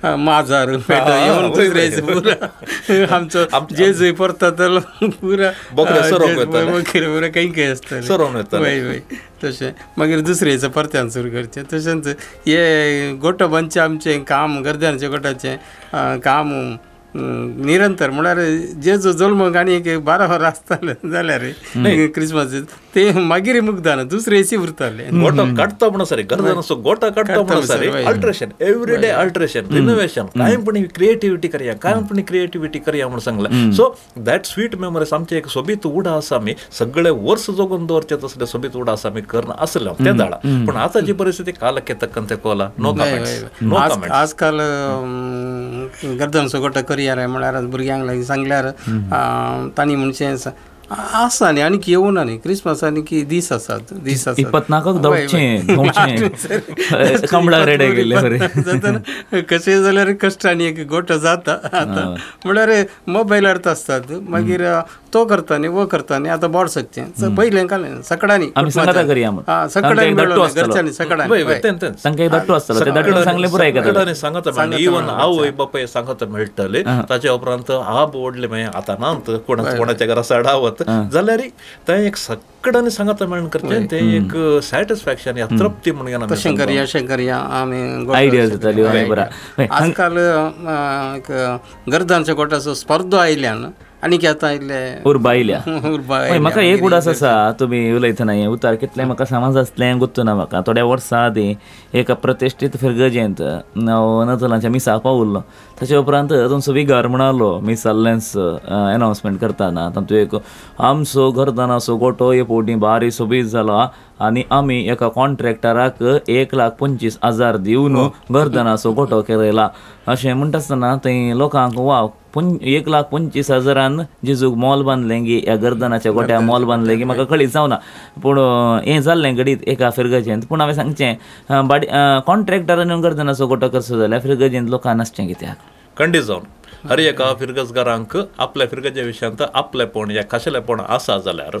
माजर पेटो येवन दुसरे पुरा आमचो जेजूय परततलो पुरा बकरे खंय खंय आसतले वय वय तशें. मागीर दुसरेचो परत्यान सुरू करचें. तशेंच हे गोटो बांदचें आमचें काम गर्द्यांचें गोट्याचें काम निरंतर म्हळ्यार जेजू जल्मक आनी एक 12 वरां आसतालें जाल्यार क्रिसमस ते मागीर मुगदान दुसरे उरताले. गोटो काडटा म्हणून सर गर्दनाचो गोटो काडटा म्हणून sir alteration every day alteration renovation कायमपणी क्रिएटिविटी करया कायमपणी क्रिएटिविटी करया म्हणून सांगलें. सो that sweet memories आमचे एक सोबीत उडा आसा आमी सगळे वर्स जगून दवरचे तसले सोबीत उडा आसा आमी करना आसले ते दाडा. पूण आतांची परिस्थिती काल तक्कन ते कोला नो कमेंट्स. आजकाल गर्दनाचो गोटो करया रे म्हळ्यार भुरग्यांक लागीं सांगल्यार तांणी म्हणचें आसा न्ही आनीक येवना न्ही क्रिसमस आनी दीस आसात दीस आसात कशें जाल्यार कश्टांनी एक गोटो जाता आतां म्हळ्यार मोबायलार आसतात मागीर तो करता न्ही वो करता न्ही आतां बोड सकचें पयलें काल सकाळांनी सकाळांनी घरच्यांनी सकाळांनी सांगता इवन आवय बापाय सांगता मेळटले. ताच्या उपरांत आब ओडले मागीर आतां ना कोणाच्या घरा साडावत जाल्यार तें एक सगळ्यांनी सांगता मेळून करचें तें एक सॅटिस्फॅक्शन या तृप्ती म्हणून तशें करया अशें करया आमी आजकाल एक गर्दांच्या गोटाचो स्पर्धा आयल्यान आनी आतां इल्ले उर्बा आयल्या. म्हाका एक उडास आसा तुमी उलयतना हें उतार कितलें म्हाका समज आसलें गुत्तू ना. म्हाका थोड्या वर्सां आदीं एका प्रतिश्ठीत फिरगजेंत हांव नतलांच्या मिसाक पावुल्लो. ताचे उपरांत तुमचो विगार म्हणालो मिसाल्लेंच एनावन्समेंट करतना तातूंत एक आमचो गर्दनाचो गोटो हे फावटी बारी सोबीत जालो आनी आमी एका कॉन्ट्रॅक्टराक 1,25,000 दिवन गर्दनाचो गोटो केला अशें म्हणटा आसतना थंय लोकांक वाव 1,25,000 जेजूक मोल बांदलें गी ह्या गर्दनाच्या गोट्या मोल बांदलें गी म्हाका कळीत जावना. पूण हें जाल्लें घडीत एका फिरगजेंत. पूण हांवें सांगचें बाडी कॉन्ट्रॅक्टरान गर्दनाचो गोटो करचो जाल्यार फिरगजेंत लोकांक नासचें कित्याक खंडीत जावन हर एका फिरगजगारांक आपल्या फिरगजे विशयांत आपलेपण या खाशेलेपण आसा जाल्यार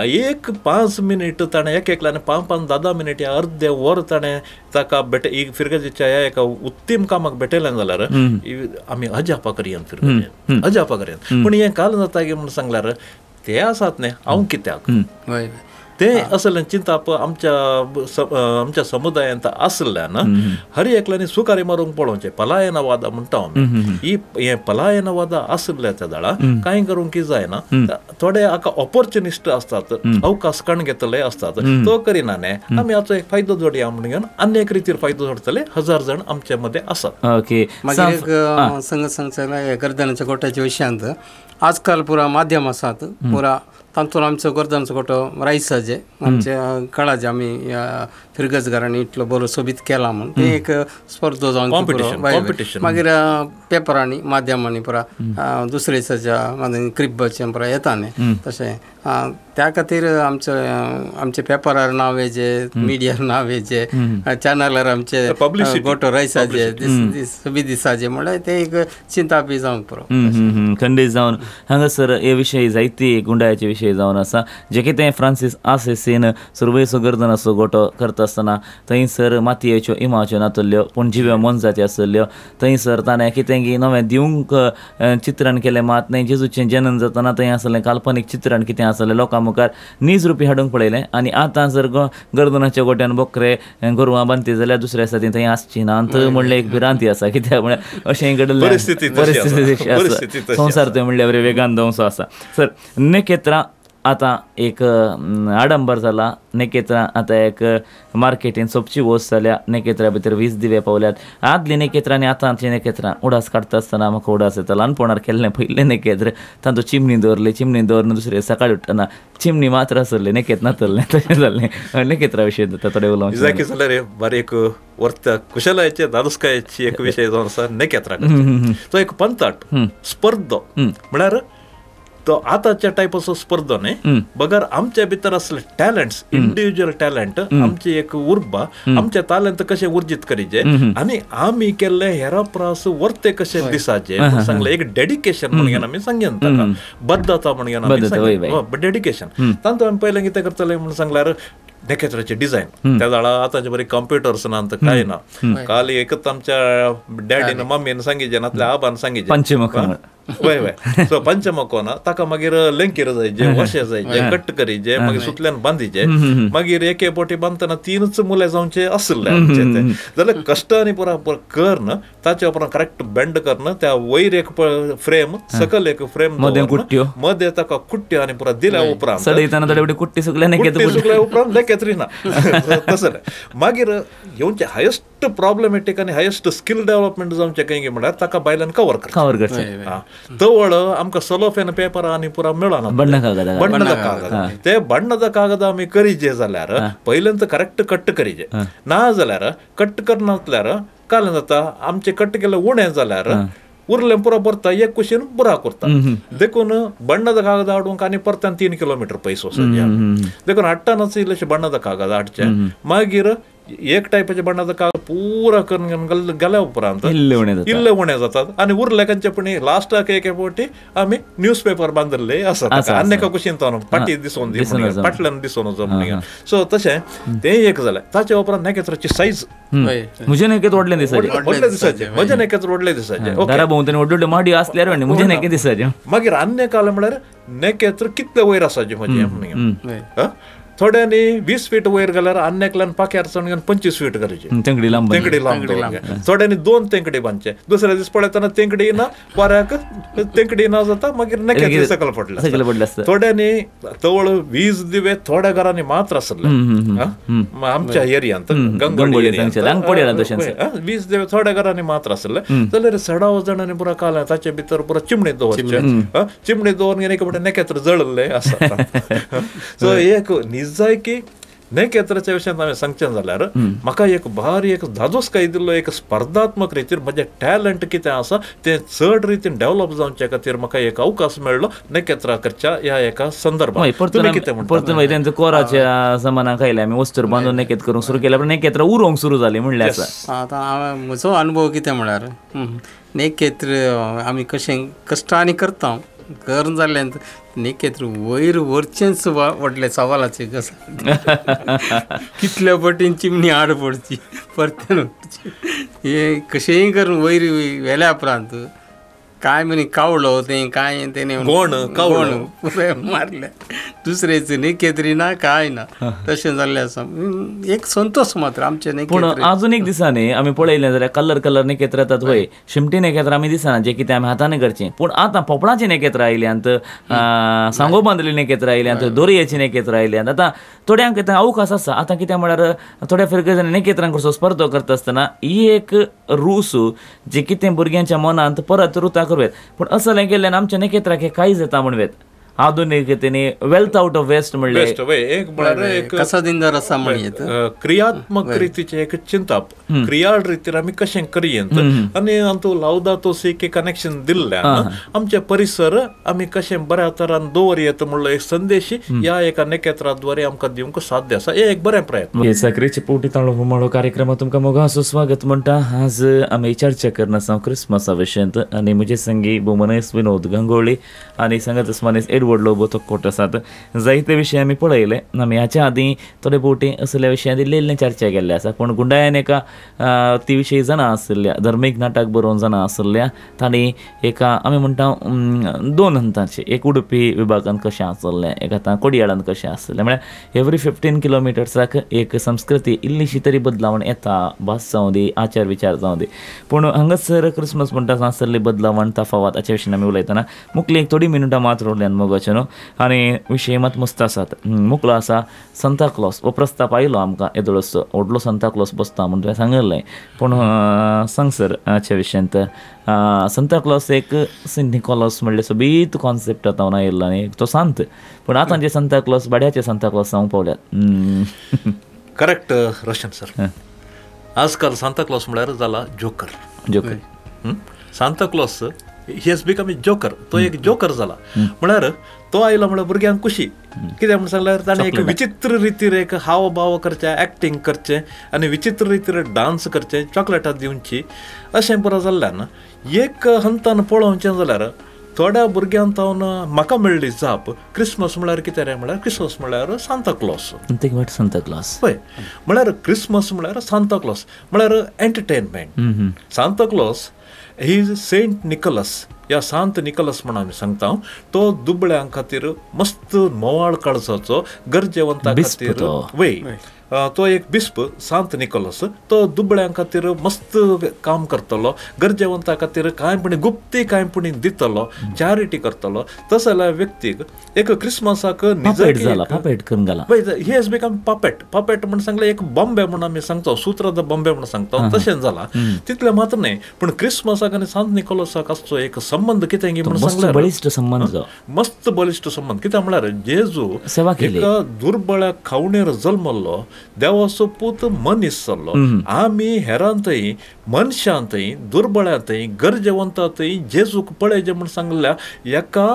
एक 5 मिनीट ताणें एक एकल्यान 5 5 10 मिनीट या अर्दे वर ताणें ताका भेट फिरगजेच्या ह्या एका उत्तीम कामाक भेटयलें जाल्यार आमी अजापा करया फिरगजे अजापा करया. पूण हें काल जाता की म्हणून सांगल्यार ते आसात न्ही हांव कित्याक हय. ते असलें चिंताप आमच्या आमच्या समुदायांत आसल्यान हर एकल्यांनी सुकारी मारूंक पळोवचें. पलायनवाद म्हणटा आमी, ही हें पलायनवाद आसल्या त्या दळा कांय करूंक जायना. थोडे हाका ऑपॉर्च्युनिस्ट आसतात, अवकाश काण घेतले आसतात, तो करिना न्ही आमी हाचो एक फायदो जोडया म्हणून आनी एक रितीर फायदो जोडटले हजार जाण आमचे मदें आसात. ओके, मागीर एक संग सांगचें गर्दनाच्या गोट्याच्या विशयांत आजकाल पुरा माध्यम आसात पुरा तातूंत आमचो गर्दनाचो गोटो रायसाचे आमच्या कळाचे आमी फिरगजगारांनी इतलो बरो सोबीत केला म्हूण ते एक स्पर्धा जावन मागीर पेपरांनी माध्यमांनी पुरा दुसरे दिसाच्या क्रिब्बाचे पुरा येता न्ही तशें. त्या खातीर आमचे आमचे पेपरार नांव येचे, मिडियार नांव येचे, चॅनलार आमचे गोटो रायसाचे सोबीत दिसाचे म्हणल्यार ते एक चिंतापी जावंक पुरो. खंडीत जावन हांगासर हे विशय जायती गुंडायाचे विशय जावन आसा. जे कितें फ्रांसीस आसेसीन सुरवेचो गर्दनाचो गोटो करता आसतना थंयसर मातयेच्यो इमाच्यो नातल्ल्यो पूण जिव्यो मोनजाती आसल्ल्यो. थंयसर ताणें कितें नवें दिवंक चित्रण केलें मात न्हय जेजूचें जनन जातना थंय आसलें काल्पनीक चित्रण कितें आसलें लोकां मुखार नीज रुपी हाडूंक पळयलें. आनी आतां जर गर्दनाच्या गोट्यान बोकरे गोरवां बांदती जाल्यार दुसऱ्या दिसा ती थंय आसची ना म्हणलें एक भिरांती आसा. कित्याक म्हळ्यार अशें घडलें परिस्थिती तशी आसा, संवसार थंय म्हणल्यार वेगान धांवचो आसा. सर नेकेत्रां आतां एक आडंबर जाला, नेकेत्रां आतां एक मार्केटीन सोपची वस्त जाल्या. नेकेत्रा भितर 20 दिवे पावल्यात. आदली नेकेत्रां आनी आतांची नेकेत्रां उडास काडटा आसतना म्हाका उडास येता. ल्हानपणार केल्लें पयलें नेकेत्र तांचो चिमणी दवरली, चिमणी दवरून दुसरे सकाळी उठ्ठना चिमणी मात्र आसली, नेकेत नातल्लें. तशें जाल्लें नेकेत्रा विशय जाता थोडें उलोवंक जाल्यार रे बारीक वर्त कुशलायचे धादोसकायेची एक विशय जावन आसा नेकेत्रा. तो एक पंताट स्पर्धो म्हळ्यार तो आतांच्या टायपाचो स्पर्धो न्ही, बगर आमच्या भितर आसले टॅलंट्स, इंडिविज्युअल टॅलंट, आमची एक उर्बा, आमचे टॅलंट कशें उर्जीत करीचे आनी आमी केल्ले हेरा प्रास वर्ते कशें दिसाचे सांगलें. एक डेडिकेशन म्हणून आमी सांगेन ताका, बद्धता म्हणून आमी डेडिकेशन. तातूंत आमी पयलें कितें करतले म्हणून सांगल्यार नेकेत्राचे डिझायन त्या जाळा आतांचे बरी कंप्युटर्स ना कांय ना. काल एकच आमच्या डॅडीन मम्मीन सांगिजे नातल्या आबान सांगिजे पंचमुख वय वय सो पंचमको ना ताका मागीर लेंकीर जायचे, वशे जायचे, कट करीचे, मागीर सुतल्यान बांदिचे, मागीर एके बोटी बांदतना 3 मुले जावचे आसले आमचे ते. जाल्यार कश्ट आनी पुरा करून ताचे उपरांत करेक्ट बेंड करून त्या वयर एक फ्रेम सकल एक फ्रेम मदें ताका कुट्ट्यो आनी पुरा दिल्या उपरांत कुट्टी सुकल्या उपरांत लेकेत्री ना तसलें. मागीर येवचे हायस्ट प्रॉब्लमेटीक आनी हायस्ट स्किल डेव्हलपमेंट जावचें खंय म्हळ्यार ताका बायल्यान कवर करचें. तवळ आमकां सलोफेन पेपर आनी पुरा मेळना, बण्णदा कागद. ते बण्णदा कागद आमी करीजे जाल्यार पयल्यान करेक्ट कट करीजे, ना जाल्यार कट करनासल्यार काल जाता आमचे कट केले उणें जाल्यार उरलें पुरा भरता एक कुशीन पुरा करता. देखून बण्णदा कागद हाडूंक आनी परत्यान 3 किलोमिटर पयस वचून देखून हाडटानाच इल्लेशें बण्णदा कागद हाडचें. मागीर एक टायपाचे बण्णाचो कागद पुरा करून गेल्या उपरांत इल्ले उणें जातात आनी उरले खंयचे पूण लास्टाक एके फावटी आमी न्यूज पेपर बांदिल्ले आसा आनी एका कुशीन तो पाटी दिसून दी पाटल्यान दिसून वचो म्हणून. सो तशें तें एक जालें. ताचे उपरांत नेकेत्राची सायज म्हजें नेकेत व्हडलें दिसाचें, व्हडलें दिसाचें, म्हजें नेकेत्र व्हडलें दिसाचें. घरा भोंवतणी व्हडले माडयो आसल्यार म्हजें नेकेत दिसाचें. मागीर आनी एक आलें म्हळ्यार नेकेत्र कितले वयर आसाचें म्हजें म्हणून. थोड्यांनी 20 फीट वयर गेल्यार आनी एकल्यान पाक्यार चडून 25 फीट करायचे, तेंकडी लांब, तेंकडी लांब. थोड्यांनी 2 तेंकडी बांदचे, दुसऱ्या दीस पळयतना तेंकडी ना वाऱ्याक तेंकडी ना जाता, मागीर नेकेत्र सकयल पडलें. थोड्यांनी तवळ 20 दिवे थोड्या घरांनी मात्र आसले आमच्या एरियांत, गंगोळी एरियांत 20 दिवे थोड्या घरांनी मात्र आसले. जाल्यार सडाव जाणांनी पुरा काल ताचे भितर पुरा चिमणी दवरचे, चिमणी दवरून एके फावटी नेकेत्र जळिल्ले आसा. सो एक निजायकी नेकेत्राच्या विशयांत हांवें सांगचें जाल्यार म्हाका एक भारी एक धादोसकाय दिल्लो एक स्पर्धात्मक रितीर म्हजें टॅलंट कितें आसा तें चड रितीन डेव्हलप जावचे खातीर म्हाका एक अवकाश मेळ्ळो नेकेत्रा करच्या ह्या एका संदर्भात. तुमी कितें म्हणटा? परतून तेंचो कोराच्या जमानाक आयले आमी वस्तूर बांदून नेकेत करूंक सुरू केलें, पूण नेकेत्रा उरोवंक सुरू जाली म्हणलें आसा. आतां हांवें म्हजो अनुभव कितें म्हळ्यार नेकेत्र आमी कशें कश्टांनी करता करून जाल्ल्यान नेकेत्र वयर वरचेंच व्हडलें सवालाचें कसं कितल्या पटीन चिमणी आड पडची परत्यान वरची हें कशेंय करून वयर व्हेल्या उपरांत काय म्हणी कावळो तें काय तेणें गोण कावळो पुराय मारलें. दुसरेच नेकेत्री ना काय ना तशें जाल्लें आसा. एक संतोष मात्र आमचे. पूण अजून एक दिसांनी आमी पळयलें जाल्यार कलर कलर नेकेत्र येतात वय, शिमटी नेकेत्र आमी दिसना जे कितें आमी हातान करचें. पूण आतां पोपळाचें नेकेत्र आयल्यांत, सांगो बांदली नेकेत्र आयल्यांत, दोरयेचें नेकेत्र आयल्यांत. आतां थोड्यांक अवकाश आसा. आतां कितें म्हळ्यार थोड्या फिरगजांनी नेकेत्रांक कसो स्पर्धो करता आसतना ही एक रूस जे कितें भुरग्यांच्या मनांत परत रुता करूं येत. पूण असलें केल्ल्यान आमच्या नेकेत्राक हें कांय जाता म्हणूं येत. आधुनिकतेने वेल्थ आउट ऑफ वेस्ट म्हणलें एक म्हळ्यार क्रियात्मक रितीचें एक चिंतप, क्रियाळ रितीर आमी कशें करयेंत आनी अंतू लावदातो सी के कनेक्शन दिल्ल्यान आमचे परिसर आमी कशें बऱ्या तरान दवरयेत म्हणलो एक संदेश ह्या एका नेकेत्राद्वारे आमकां दिवंक साध्य आसा. हे एक बरें प्रयत्न. साखरेचे पोटी ताळो हुमाळो कार्यक्रमात तुमकां मोगाचो स्वागत म्हणटा. आज आमी चर्चा करना आसा क्रिसमसा विशयांत आनी म्हजे संगी भोवमानेस्त विनोद गंगोळी आनी सांगत मानेस्त एडवर्ड लोबो तक्कोट आसात. जायते विशय आमी पळयले. आमी हाच्या आदीं थोडे भोवटी असल्या विशयांत इल्ले इल्ले चर्चा केल्ले आसा. पूण गुंडायान एका ती विशय जाणा आशिल्ल्या धर्मीक नाटक बरोवन जाणा आशिल्ल्या तांणी एका आमी म्हणटा दोन हंतांचे, एक उडुपी विभागान कशें आसलें, एक आतां कोडियाळान कशें आसलें, म्हळ्यार एवरी 15 किलोमिटर्साक एक संस्कृती इल्लीशी तरी बदलावण येता, भास जावं दी, आचार विचार जावं दी. पूण हांगासर क्रिसमस म्हणटा आसली बदलावण तफावत हाच्या विशीं आमी उलयतना मुखली एक थोडी मिनटां मात्र उरल्यान मोगाचें न्हू आनी विशय मात मस्त आसात. मुखलो आसा सांता क्लॉस हो प्रस्ताप आयलो आमकां येदोळसो व्हडलो सांता क्लॉस बसता म्हूण तुवें सांगिल्लें. पूण सांग सर हाच्या विशयांत सांता क्लॉस एक सेंट निकोलस म्हणलें सोबीत कॉन्सेप्ट आतां आयिल्लो आनी तो सांत, पूण आतांचे सांता क्लॉस भाड्याचे सांता क्लॉस जावंक पावल्यात. करेक्ट रोशन सर, आजकाल सांता क्लॉस म्हळ्यार जाला joker. Joker Santa Claus he has become a joker. तो एक जोकर जाला म्हळ्यार तो आयलो म्हळ्यार भुरग्यांक खुशी. कित्याक म्हण सांगल्यार ताणें एक विचित्र रितीर एक हाव भाव करचें, एक्टींग करचें आनी विचित्र रितीर डांस करचें, चॉकलेटां दिवची अशें पुरो जाल्ल्यान एक हंतान पळोवचें जाल्यार थोड्या भुरग्यां तावन म्हाका मेळ्ळी जाप क्रिसमस म्हळ्यार कितें रे म्हळ्यार क्रिसमस म्हळ्यार सांता क्लॉस. सांता क्लॉस पळय म्हळ्यार क्रिसमस म्हळ्यार सांता क्लॉस म्हळ्यार entertainment. Santa Claus he is Saint Nicholas या सांत निकोलस म्हण आमी सांगता. तो दुबळ्यां खातीर मस्त मोवाळ काळजाचो, गरजेवंता खातीर वय तो एक बिस्प सांत निकोलस. तो दुबळ्यां खातीर मस्त काम करतलो, गरजेवंता खातीर कांय पुणी गुप्ती कांय पुणी दितलो, चॅरिटी करतलो. तसो जाल्यार व्यक्तीक एक क्रिसमसाक he has become puppet. Puppet म्हण सांगलें एक बॉम्बे म्हण आमी सांगता, सूत्रध बॉम्बे म्हण सांगता तशें जाला. तितलें मात्र न्हय पूण क्रिसमसाक आनी सांत निकोलसाक आसचो एक संबंद कितें म्हण सांगलें, बळिश्ट संबंद, मस्त बळिश्ट संबंद. कित्याक म्हळ्यार जेजू एका दुर्बळ्या खावणेर जल्मल्लो, देवाचो पूत मनीस जाल्लो. आमी हेरांतय मनशांतय दुर्बळ्यांतय गरजेवंतांतय जेजूक पळयचें म्हण सांगल्या एका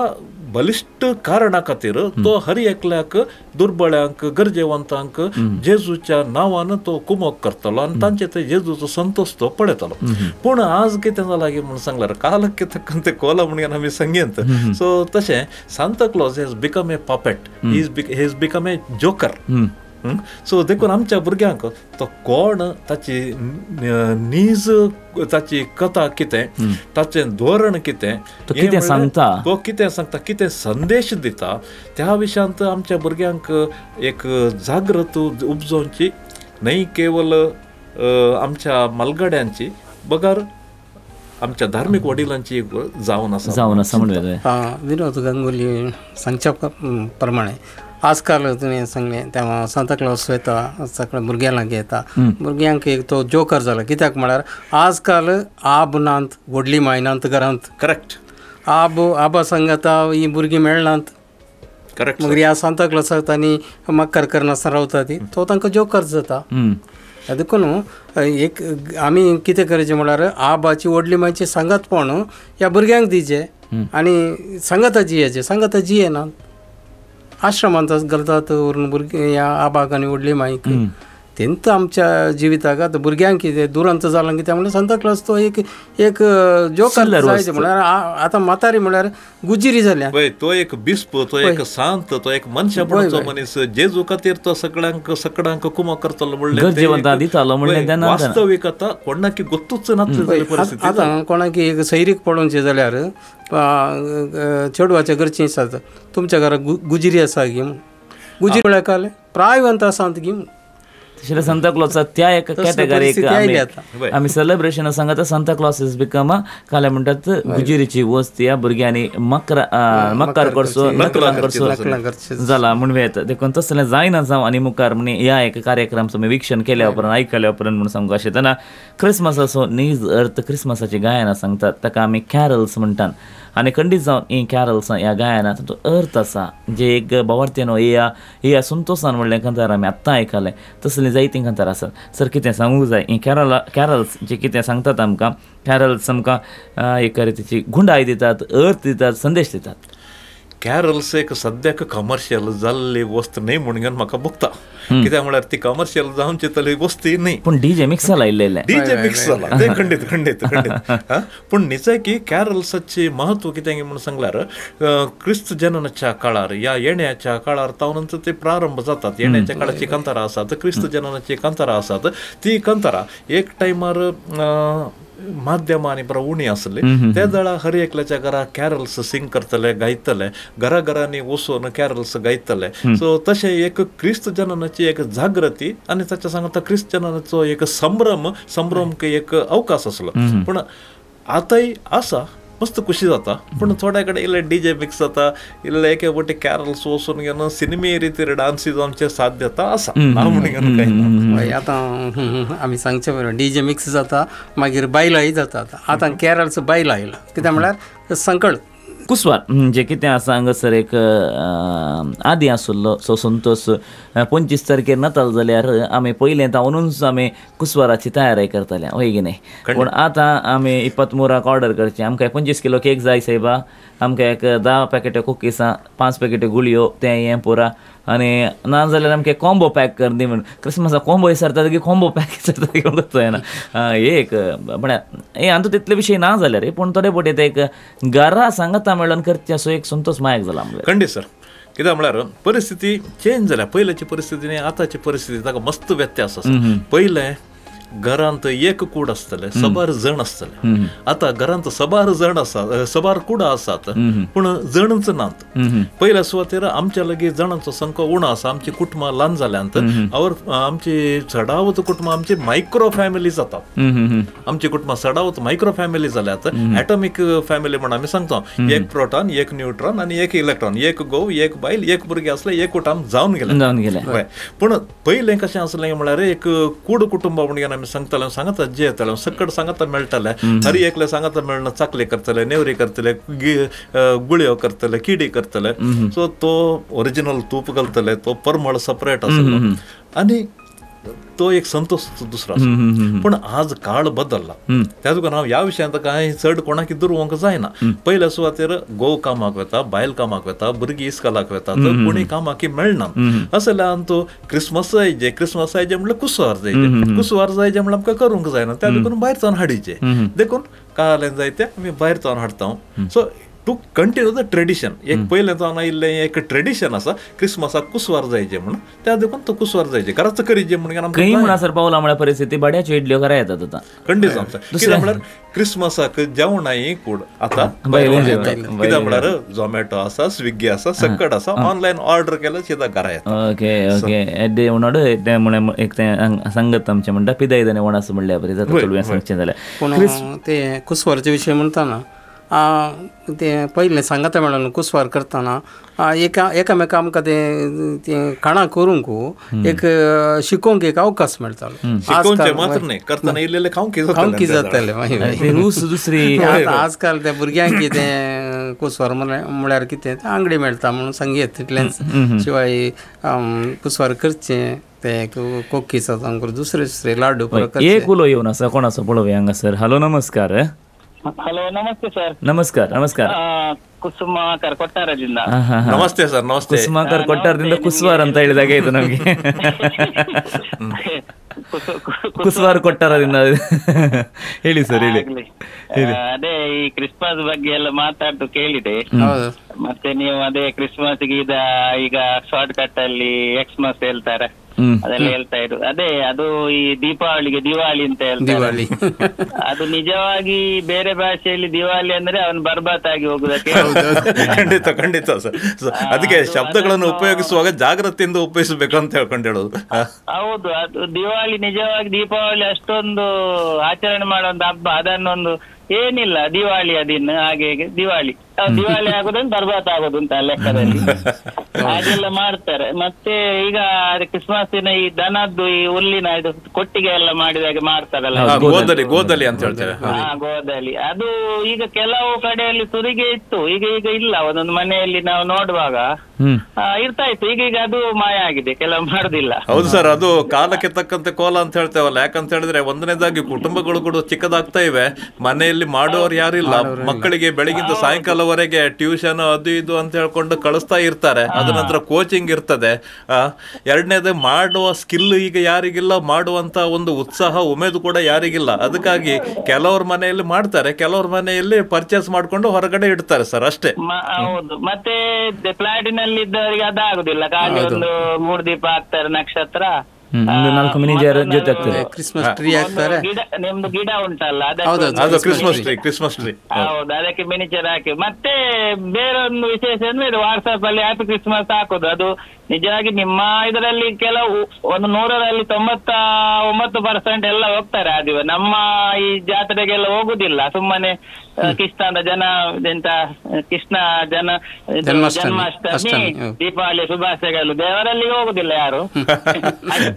बलिश्ट कारणा खातीर तो हर एकल्याक दुर्बळ्यांक गरजेवंतांक जेजूच्या नांवान तो कुमोक करतलो आनी तांचे ते जेजूचो संतोष तो पळयतलो. पूण आज कितें जालां की म्हण सांगल्यार काल कितें ते कोला म्हणून आमी सांगेंत. सो तशें Santa Claus has become a puppet, he has become a joker. So देखून आमच्या भुरग्यांक तो कोण, ताची नीज, ताची कथा कितें, ताचें धोरण कितें, तो कितें सांगता, तो कितें सांगता, कितें संदेश दिता त्या विशयांत आमच्या भुरग्यांक एक जागृत उपजोवची न्हय केवल आमच्या मालगड्यांची बगर आमच्या धार्मीक वडिलांची जावन आसा, जावन आसा म्हणून. विनोद गांगुली सांगच्या प्रमाणे आजकाल तुवें सांगलें तेन्ना सांता क्लॉस वयता सगळ्या भुरग्यां लागीं येता, भुरग्यांक एक तो जोकर जाला. कित्याक म्हळ्यार आजकाल आब नात, व्हडली माय नात घरांत. करेक्ट. आब आबा सांगता ही भुरगीं मेळनात. करेक्ट. मागीर ह्या सांता क्लॉसाक तांणी मक्कर करनासतना रावता ती, तो तांकां जोकर जाता. देखून एक आमी कितें करचें म्हळ्यार आबाची व्हडली मायची सांगातपण ह्या भुरग्यांक दिवचें आनी सांगाता जियेचें. सांगाता जियेनात, आश्रमांत घालतात व्हरून भुरगीं ह्या आबाक आनी व्हडली माईक, अत्यंत आमच्या जिविताक आतां भुरग्यांक कितें दुरंत जालां कितें म्हणल्यार सांता क्लॉज तो एक एक जोकर जायचे म्हळ्यार आतां म्हातारी म्हळ्यार गुजिरी जाल्या. तो एक बिस्प, तो एक सांत, तो एक मनशापणाचो मनीस, जेजू खातीर तो सगळ्यांक सगळ्यांक कुमक करतलो म्हणलें दितालो म्हणलें वास्तवीक आतां कोणाकी गोत्तूच नासली परिस्थिती. आतां कोणाकी एक सैरीक पळोवचें जाल्यार चेडवाच्या घरचीं आसात तुमच्या घरा गुजिरी आसा गी म्हूण, गुजिरी म्हळ्यार कळ्ळें प्रायवंत आसात गी म्हूण. तशें सांता क्लॉसा त्या एका कॅटेगरीक आमी सेलिब्रेशन सांगता. सांता क्लॉस is become काल्या म्हणटात गुजिरीची वस्त ह्या भुरग्यांनी मक्कार करचो नकलां करचो जाला म्हूण येता. देखून तसलें जायना जावं आनी मुखार म्हण ह्या एक कार्यक्रम तुमी विक्षण केल्या उपरांत आयकल्या उपरांत म्हूण सांगू अशें तेन्ना क्रिसमसाचो नीज अर्थ क्रिसमसाची गायनां सांगतात ताका आमी कॅरल्स म्हणटात. आनी खंडीत जावन हीं कॅरल्स ह्या गायनां तातूंत अर्थ आसा जे एक बावार्थ्यानो येया येया संतोसान म्हणलें कांतार आमी आत्तां आयकलें तसलीं जायतीं कांतार आसात. सर कितें सांगूंक जाय हीं कॅरल्स जे कितें सांगतात आमकां कॅरल्स आमकां एक रितीची गुंडाय दितात, अर्थ दितात, संदेश दितात. कॅरल्स एक सद्याक कमर्शियल जाल्ली वस्त न्हय म्हणून म्हाका भोगता. कित्याक म्हळ्यार ती कमर्शियल जावची तली वस्ती न्हय, पूण डीजे मिक्स जाला इल्लें, डीजे मिक्स जाला तें खंडीत खंडीत खंडीत. पूण निजाय की कॅरल्साचें महत्व कितें म्हणून सांगल्यार क्रिस्त जननाच्या काळार ह्या येण्याच्या काळार तावनच ते प्रारंभ जातात. येण्याच्या काळाची कांतारां आसात, क्रिस्त जननाची कांतारां आसात. ती कांतारां एक टायमार माध्यमांनी बरो उणी आसली त्या वेळार हर एकल्याच्या घरा कॅरल्स सिंग करतले गायतले, घरा घरांनी वचून कॅरल्स गायतले. सो तशें एक क्रिस्त जननाची एक जागृती आनी ताच्या सांगता क्रिस्त जननाचो एक संभ्रम संभ्रम एक अवकाश आसलो. पूण आतांय आसा, मस्त खुशी जाता. पूण थोड्या कडेन इल्ले डीजे मिक्स जाता, इल्ले एके वटे कॅरल्स वचून घेवन सिनेमे रितीर डान्स जावचें साध्यता आसा ना म्हणून घेवन कांय ना. आतां आमी सांगचें बरें डीजे मिक्स जाता, मागीर बायलांय जाता. आतां कॅरल्स बायलां आयला कित्याक म्हळ्यार संकळ कुसवार जे कितें आसा हांगासर एक आदी आसलो सो संतोष 25 तारखेर नाताल जाल्यार आमी पयलें तावनूच आमी कुसवाराची तयारी करताले हय की न्ही. पूण आतां आमी 23 ऑर्डर करचें, आमकां 25 किलो केक जाय सायबा, आमकां एक 10 पॅकेटां कुकीसां, 5 पॅकेटां गुळयो, तें हें पुरा, आनी ना जाल्यार आमकां कॉम्बो पॅक कर दी म्हण. क्रिसमसाक कॉम्बो विसरता की कॉम्बो पॅक विसरता की म्हणून जायना. एक म्हळ्यार हे आतां तितले विशय ना जाल्यार पूण थोडे पटे ते एक घरा सांगता मेळून करचें असो एक संतोष मायक जाला म्हणल्यार. खंडीत सर, कित्याक म्हळ्यार परिस्थिती चेंज जाल्या. पयल्याची परिस्थिती आनी आतांची परिस्थिती ताका मस्त व्यत्यास आसा. पयलें घरांत एक कूड आसतलें, सबार जण आसतले. आतां घरांत सबार जण आसा, सबार कुडां आसात पूण जणच नात. पयल्या सुवातेर आमच्या लागीं जणांचो संख्या उणो आसा, आमची कुटुंबां ल्हान जाल्यांत. और आमची चडावत कुटुंबां आमची मायक्रो फॅमिली जाता. आमची कुटुंबां चडावत मायक्रो फॅमिली जाल्यात. एटॉमीक फॅमिली म्हण आमी सांगता, एक प्रोटॉन, एक न्यूट्रॉन आनी एक इलेक्ट्रॉन, एक घोव, एक बायल, एक भुरगें आसलें, एक कुटुंब जावन गेलें. पूण पयलें कशें आसलें म्हळ्यार एक कूड कुटुंब म्हणून आमी सांगताले, सांगता जे येताले सकट सांगता मेळटाले, हर एकले सांगता मेळना, चाकले करतले, नेवरी करतले, गुळयो करतले, किडी करतले. सो तो ओरिजिनल तूप घालतले, तो परमळ सपरेट आसलो आनी तो एक संतोष दुसरो आसलो. पूण आज काळ बदलला, त्या तुका हांव ह्या विशयांत कांय चड कोणाक दुरवंक जायना. पयल्या सुवातेर घोव कामाक वता, बायल कामाक वता, भुरगीं इस्कॉलाक वता, कोणी कामाक मेळना. असल्यान तो क्रिसमस जायचे, क्रिसमस जायचे म्हणल्यार कुसवार जायचे, कुसवार जायचे म्हणल्यार आमकां करूंक जायना, त्या देखून भायर सावन हाडीचे. देखून कालें जायते आमी भायर सावन हाडटा. So to continue the tradition, एक पयलें जावन आयिल्लें एक ट्रेडिशन आसा क्रिसमसाक कुसवार जायचे म्हणून, त्या देखून तो कुसवार जायचे घराच करीचे म्हणून. खंय म्हणसर पावला म्हळ्यार परिस्थिती बड्याच्यो इडल्यो घरा येतात आतां. खंडीत आमचा कित्याक म्हळ्यार क्रिसमसाक जेवणाय कूड आतां कित्याक म्हळ्यार झोमॅटो आसा, स्विगी आसा, सकट आसा, ऑनलायन ऑर्डर केल्यार सीधा घरा येता. ओके ओके एड्डे म्हणून तें म्हणून एक तें सांगत आमचें म्हणटा पिदायदने वणास म्हणल्यार बरें जाता चलुया सांगचें जाल्यार. पूण ते कुसवारचे विशय म्हणटाना ते पयलें सांगता म्हणून कुसवार करतना एका एकामेका आमकां तें तें खाणां करूंक एक शिकोवंक एक अवकाश मेळटालो. खावंक जातालें दुसरी. आतां आजकाल त्या भुरग्यांक कितें कुसवार म्हळ्यार कितें आंगडी मेळटा म्हणून सांगयत तितलेंच. शिवाय कुसवार करचें ते कोकीस दुसरे दुसरे लाडू. एक उलो येवन आसा कोणाचो पळोवया हांगासर. हॅलो नमस्कार. ಹಲೋ, ನಮಸ್ತೆ ಸರ್. ನಮಸ್ಕಾರ ನಮಸ್ಕಾರ. ಕುಸುಮಾಕರ್ ಕೊಟ್ಟಾರದಿಂದ. ನಮಸ್ತೆ ಸರ್. ನಮಸ್ತೆ. ಕುಸುಮಾಕರ್ ಕೊಟ್ಟಾರದಿಂದ ಕುಸ್ವಾರ್ ಅಂತ ಹೇಳಿದಾಗ ಇದು ನಮಗೆ ಕುಸ್ವಾರ್ ಕೊಟ್ಟಾರದಿಂದ. ಹೇಳಿ ಸರ್, ಹೇಳಿ. ಅದೇ ಈ ಕ್ರಿಸ್ಮಸ್ ಬಗ್ಗೆ ಎಲ್ಲ ಮಾತಾಡ್ತು ಕೇಳಿದೆ. ಮತ್ತೆ ನೀವು ಅದೇ ಕ್ರಿಸ್ಮಸ್ ಈಗ ಶಾರ್ಟ್ ಕಟ್ ಅಲ್ಲಿ ಎಕ್ಸ್ಮಸ್ ಹೇಳ್ತಾರೆ, ಅದೆಲ್ಲ ಹೇಳ್ತಾ ಇದ್ರು. ಅದೇ ಅದು ಈ ದೀಪಾವಳಿಗೆ ದಿವಾಳಿ ಅಂತ ಹೇಳ್ತಾರೆ. ಅದು ನಿಜವಾಗಿ ಬೇರೆ ಭಾಷೆಯಲ್ಲಿ ದಿವಾಳಿ ಅಂದ್ರೆ ಅವನು ಬರ್ಬಾತ್ ಆಗಿ ಹೋಗುದಕ್ಕೆ. ಖಂಡಿತ ಖಂಡಿತ ಸರ್. ಅದಕ್ಕೆ ಶಬ್ದಗಳನ್ನು ಉಪಯೋಗಿಸುವಾಗ ಜಾಗ್ರತೆಯಿಂದ ಉಪಯೋಗಿಸಬೇಕು ಅಂತ ಹೇಳ್ಕೊಂಡು ಹೇಳೋದು. ಹೌದು, ಅದು ದಿವಾಳಿ ನಿಜವಾಗಿ ದೀಪಾವಳಿ ಅಷ್ಟೊಂದು ಆಚರಣೆ ಮಾಡುವಂತ ಹಬ್ಬ, ಅದನ್ನೊಂದು ಏನಿಲ್ಲ ದಿವಾಳಿ ಅದಿನ್ನು ಹಾಗೆ ಹೇಗೆ ದಿವಾಳಿ ದಿವಾಳಿ ಆಗೋದನ್ನು ಬರ್ಬಾತ್ ಆಗೋದು ಅಂತ ಲೆಕ್ಕದಲ್ಲಿ ಹಾಗೆಲ್ಲ ಮಾಡ್ತಾರೆ. ಮತ್ತೆ ಈಗ ಕ್ರಿಸ್ಮಸ್ಸಿನ ಈ ದನದ್ದು ಈ ಹುಲ್ಲಿನ ಇದು ಕೊಟ್ಟಿಗೆ ಎಲ್ಲ ಮಾಡಿದಾಗೆ ಮಾಡ್ತಾರಲ್ಲ, ಗೋದಲಿ ಗೋದಲಿ ಅಂತ ಹೇಳ್ತಾರೆ. ಹಾ, ಗೋದಲಿ ಅದು ಈಗ ಕೆಲವು ಕಡೆಯಲ್ಲಿ ಸುರಿಗೆ ಇತ್ತು, ಈಗ ಈಗ ಇಲ್ಲ. ಒಂದೊಂದು ಮನೆಯಲ್ಲಿ ನಾವು ನೋಡುವಾಗ ಇರ್ತಾ ಇತ್ತು, ಈಗ ಈಗ ಅದು ಮಾಯ ಆಗಿದೆ, ಕೆಲವು ಮಾಡುದಿಲ್ಲ. ಹೌದು ಸರ್, ಅದು ಕಾಲಕ್ಕೆ ತಕ್ಕಂತೆ ಕೋಲ ಅಂತ ಹೇಳ್ತೇವಲ್ಲ. ಯಾಕಂತ ಹೇಳಿದ್ರೆ ಒಂದನೇದಾಗಿ ಕುಟುಂಬಗಳು ಕೂಡ ಚಿಕ್ಕದಾಗ್ತಾ ಇವೆ, ಮನೆಯಲ್ಲಿ ಮಾಡೋರು ಯಾರಿಲ್ಲ, ಮಕ್ಕಳಿಗೆ ಬೆಳಗಿಂದ ಸಾಯಂಕಾಲವರೆಗೆ ಟ್ಯೂಷನ್ ಅದು ಇದು ಅಂತ ಹೇಳ್ಕೊಂಡು ಕಳಿಸ್ತಾ ಇರ್ತಾರೆ. ಅದ ನಂತರ ಕೋಚಿಂಗ್ ಇರ್ತದೆ. ಎರಡನೇದು ಮಾಡುವ ಸ್ಕಿಲ್ ಈಗ ಯಾರಿಗಿಲ್ಲ, ಮಾಡುವಂತ ಒಂದು ಉತ್ಸಾಹ ಉಮೇದು ಕೂಡ ಯಾರಿಗಿಲ್ಲ. ಅದಕ್ಕಾಗಿ ಕೆಲವ್ರ ಮನೆಯಲ್ಲಿ ಮಾಡ್ತಾರೆ, ಕೆಲವ್ರ ಮನೆಯಲ್ಲಿ ಪರ್ಚೇಸ್ ಮಾಡ್ಕೊಂಡು ಹೊರಗಡೆ ಇಡ್ತಾರೆ ಸರ್, ಅಷ್ಟೇ. ಹೌದು, ಮತ್ತೆ ಫ್ಲಾಟಿನಲ್ಲಿ ಇದ್ದವರಿಗೆ ಅದಾಗುದಿಲ್ಲ, ಖಾಲಿ ಒಂದು 3 ದೀಪ ಹಾಕ್ತಾರೆ ನಕ್ಷತ್ರ, ಕ್ರಿಸ್ಮಸ್ ಟ್ರೀ ಹಾಕ್ತಾರೆ, ನಿಮ್ದು ಗಿಡ ಉಂಟಲ್ಲ ಅದು ಕ್ರಿಸ್ಮಸ್ ಟ್ರೀ, ಕ್ರಿಸ್ಮಸ್ ಟ್ರೀ. ಹೌದು, ಅದಕ್ಕೆ ಮಿನಿಚರ್ ಹಾಕಿ. ಮತ್ತೆ ಬೇರೆ ಒಂದು ವಿಶೇಷ ಅಂದ್ರೆ ಇದು ವಾಟ್ಸ್ಆಪ್ ಅಲ್ಲಿ ಹ್ಯಾಪಿ ಕ್ರಿಸ್ಮಸ್ ಹಾಕೋದು. ಅದು ನಿಜವಾಗಿ ನಿಮ್ಮ ಇದರಲ್ಲಿ ಕೆಲವು ಒಂದು 100ರಲ್ಲಿ 99% ಎಲ್ಲ ಹೋಗ್ತಾರೆ. ಅದಿವ ನಮ್ಮ ಈ ಜಾತ್ರೆಗೆಲ್ಲ ಹೋಗುದಿಲ್ಲ, ಸುಮ್ಮನೆ ಕೃಷ್ಣನ ಜನ ಎಂತ ಕೃಷ್ಣ ಜನ ಜನ್ಮಾಷ್ಟಮಿ ದೀಪಾವಳಿ ಶುಭಾಶಯಗಳು ದೇವರಲ್ಲಿ ಹೋಗುದಿಲ್ಲ ಯಾರು.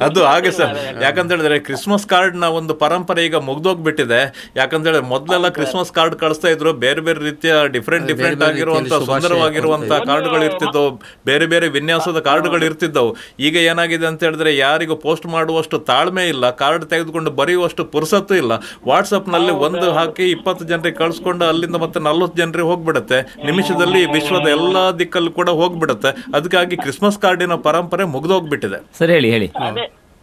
ಅದು ಹಾಗೆ ಸರ್. ಯಾಕಂತ ಹೇಳಿದ್ರೆ ಕ್ರಿಸ್ಮಸ್ ಕಾರ್ಡ್ ನ ಒಂದು ಪರಂಪರೆ ಈಗ ಮುಗ್ದೋಗ್ಬಿಟ್ಟಿದೆ. ಯಾಕಂತ ಹೇಳಿದ್ರೆ ಮೊದಲೆಲ್ಲ ಕ್ರಿಸ್ಮಸ್ ಕಾರ್ಡ್ ಕಳಿಸ್ತಾ ಇದ್ರು, ಬೇರೆ ಬೇರೆ ರೀತಿಯ ಡಿಫ್ರೆಂಟ್ ಡಿಫ್ರೆಂಟ್ ಆಗಿರುವಂತ ಸುಂದರವಾಗಿರುವಂತಹ ಕಾರ್ಡ್ಗಳು ಇರ್ತಿದ್ದವು, ಬೇರೆ ಬೇರೆ ವಿನ್ಯಾಸದ ಕಾರ್ಡ್ಗಳು ಇರ್ತಿದ್ದವು. ಈಗ ಏನಾಗಿದೆ ಅಂತ ಹೇಳಿದ್ರೆ ಯಾರಿಗೂ ಪೋಸ್ಟ್ ಮಾಡುವಷ್ಟು ತಾಳ್ಮೆ ಇಲ್ಲ, ಕಾರ್ಡ್ ತೆಗೆದುಕೊಂಡು ಬರೆಯುವಷ್ಟು ಪುರ್ಸತ್ತು ಇಲ್ಲ. ವಾಟ್ಸಪ್ ನಲ್ಲಿ ಒಂದು ಹಾಕಿ 20 ಜನರಿಗೆ ಕಳಿಸ್ಕೊಂಡು ಅಲ್ಲಿಂದ ಮತ್ತೆ 40 ಜನರಿಗೆ ಹೋಗ್ಬಿಡುತ್ತೆ, ನಿಮಿಷದಲ್ಲಿ ವಿಶ್ವದ ಎಲ್ಲಾ ದಿಕ್ಕಲ್ಲೂ ಕೂಡ ಹೋಗ್ಬಿಡುತ್ತೆ. ಅದಕ್ಕಾಗಿ ಕ್ರಿಸ್ಮಸ್ ಕಾರ್ಡಿನ ಪರಂಪರೆ ಮುಗ್ದೋಗ್ಬಿಟ್ಟಿದೆ. ಸರಿ, ಹೇಳಿ ಹೇಳಿ.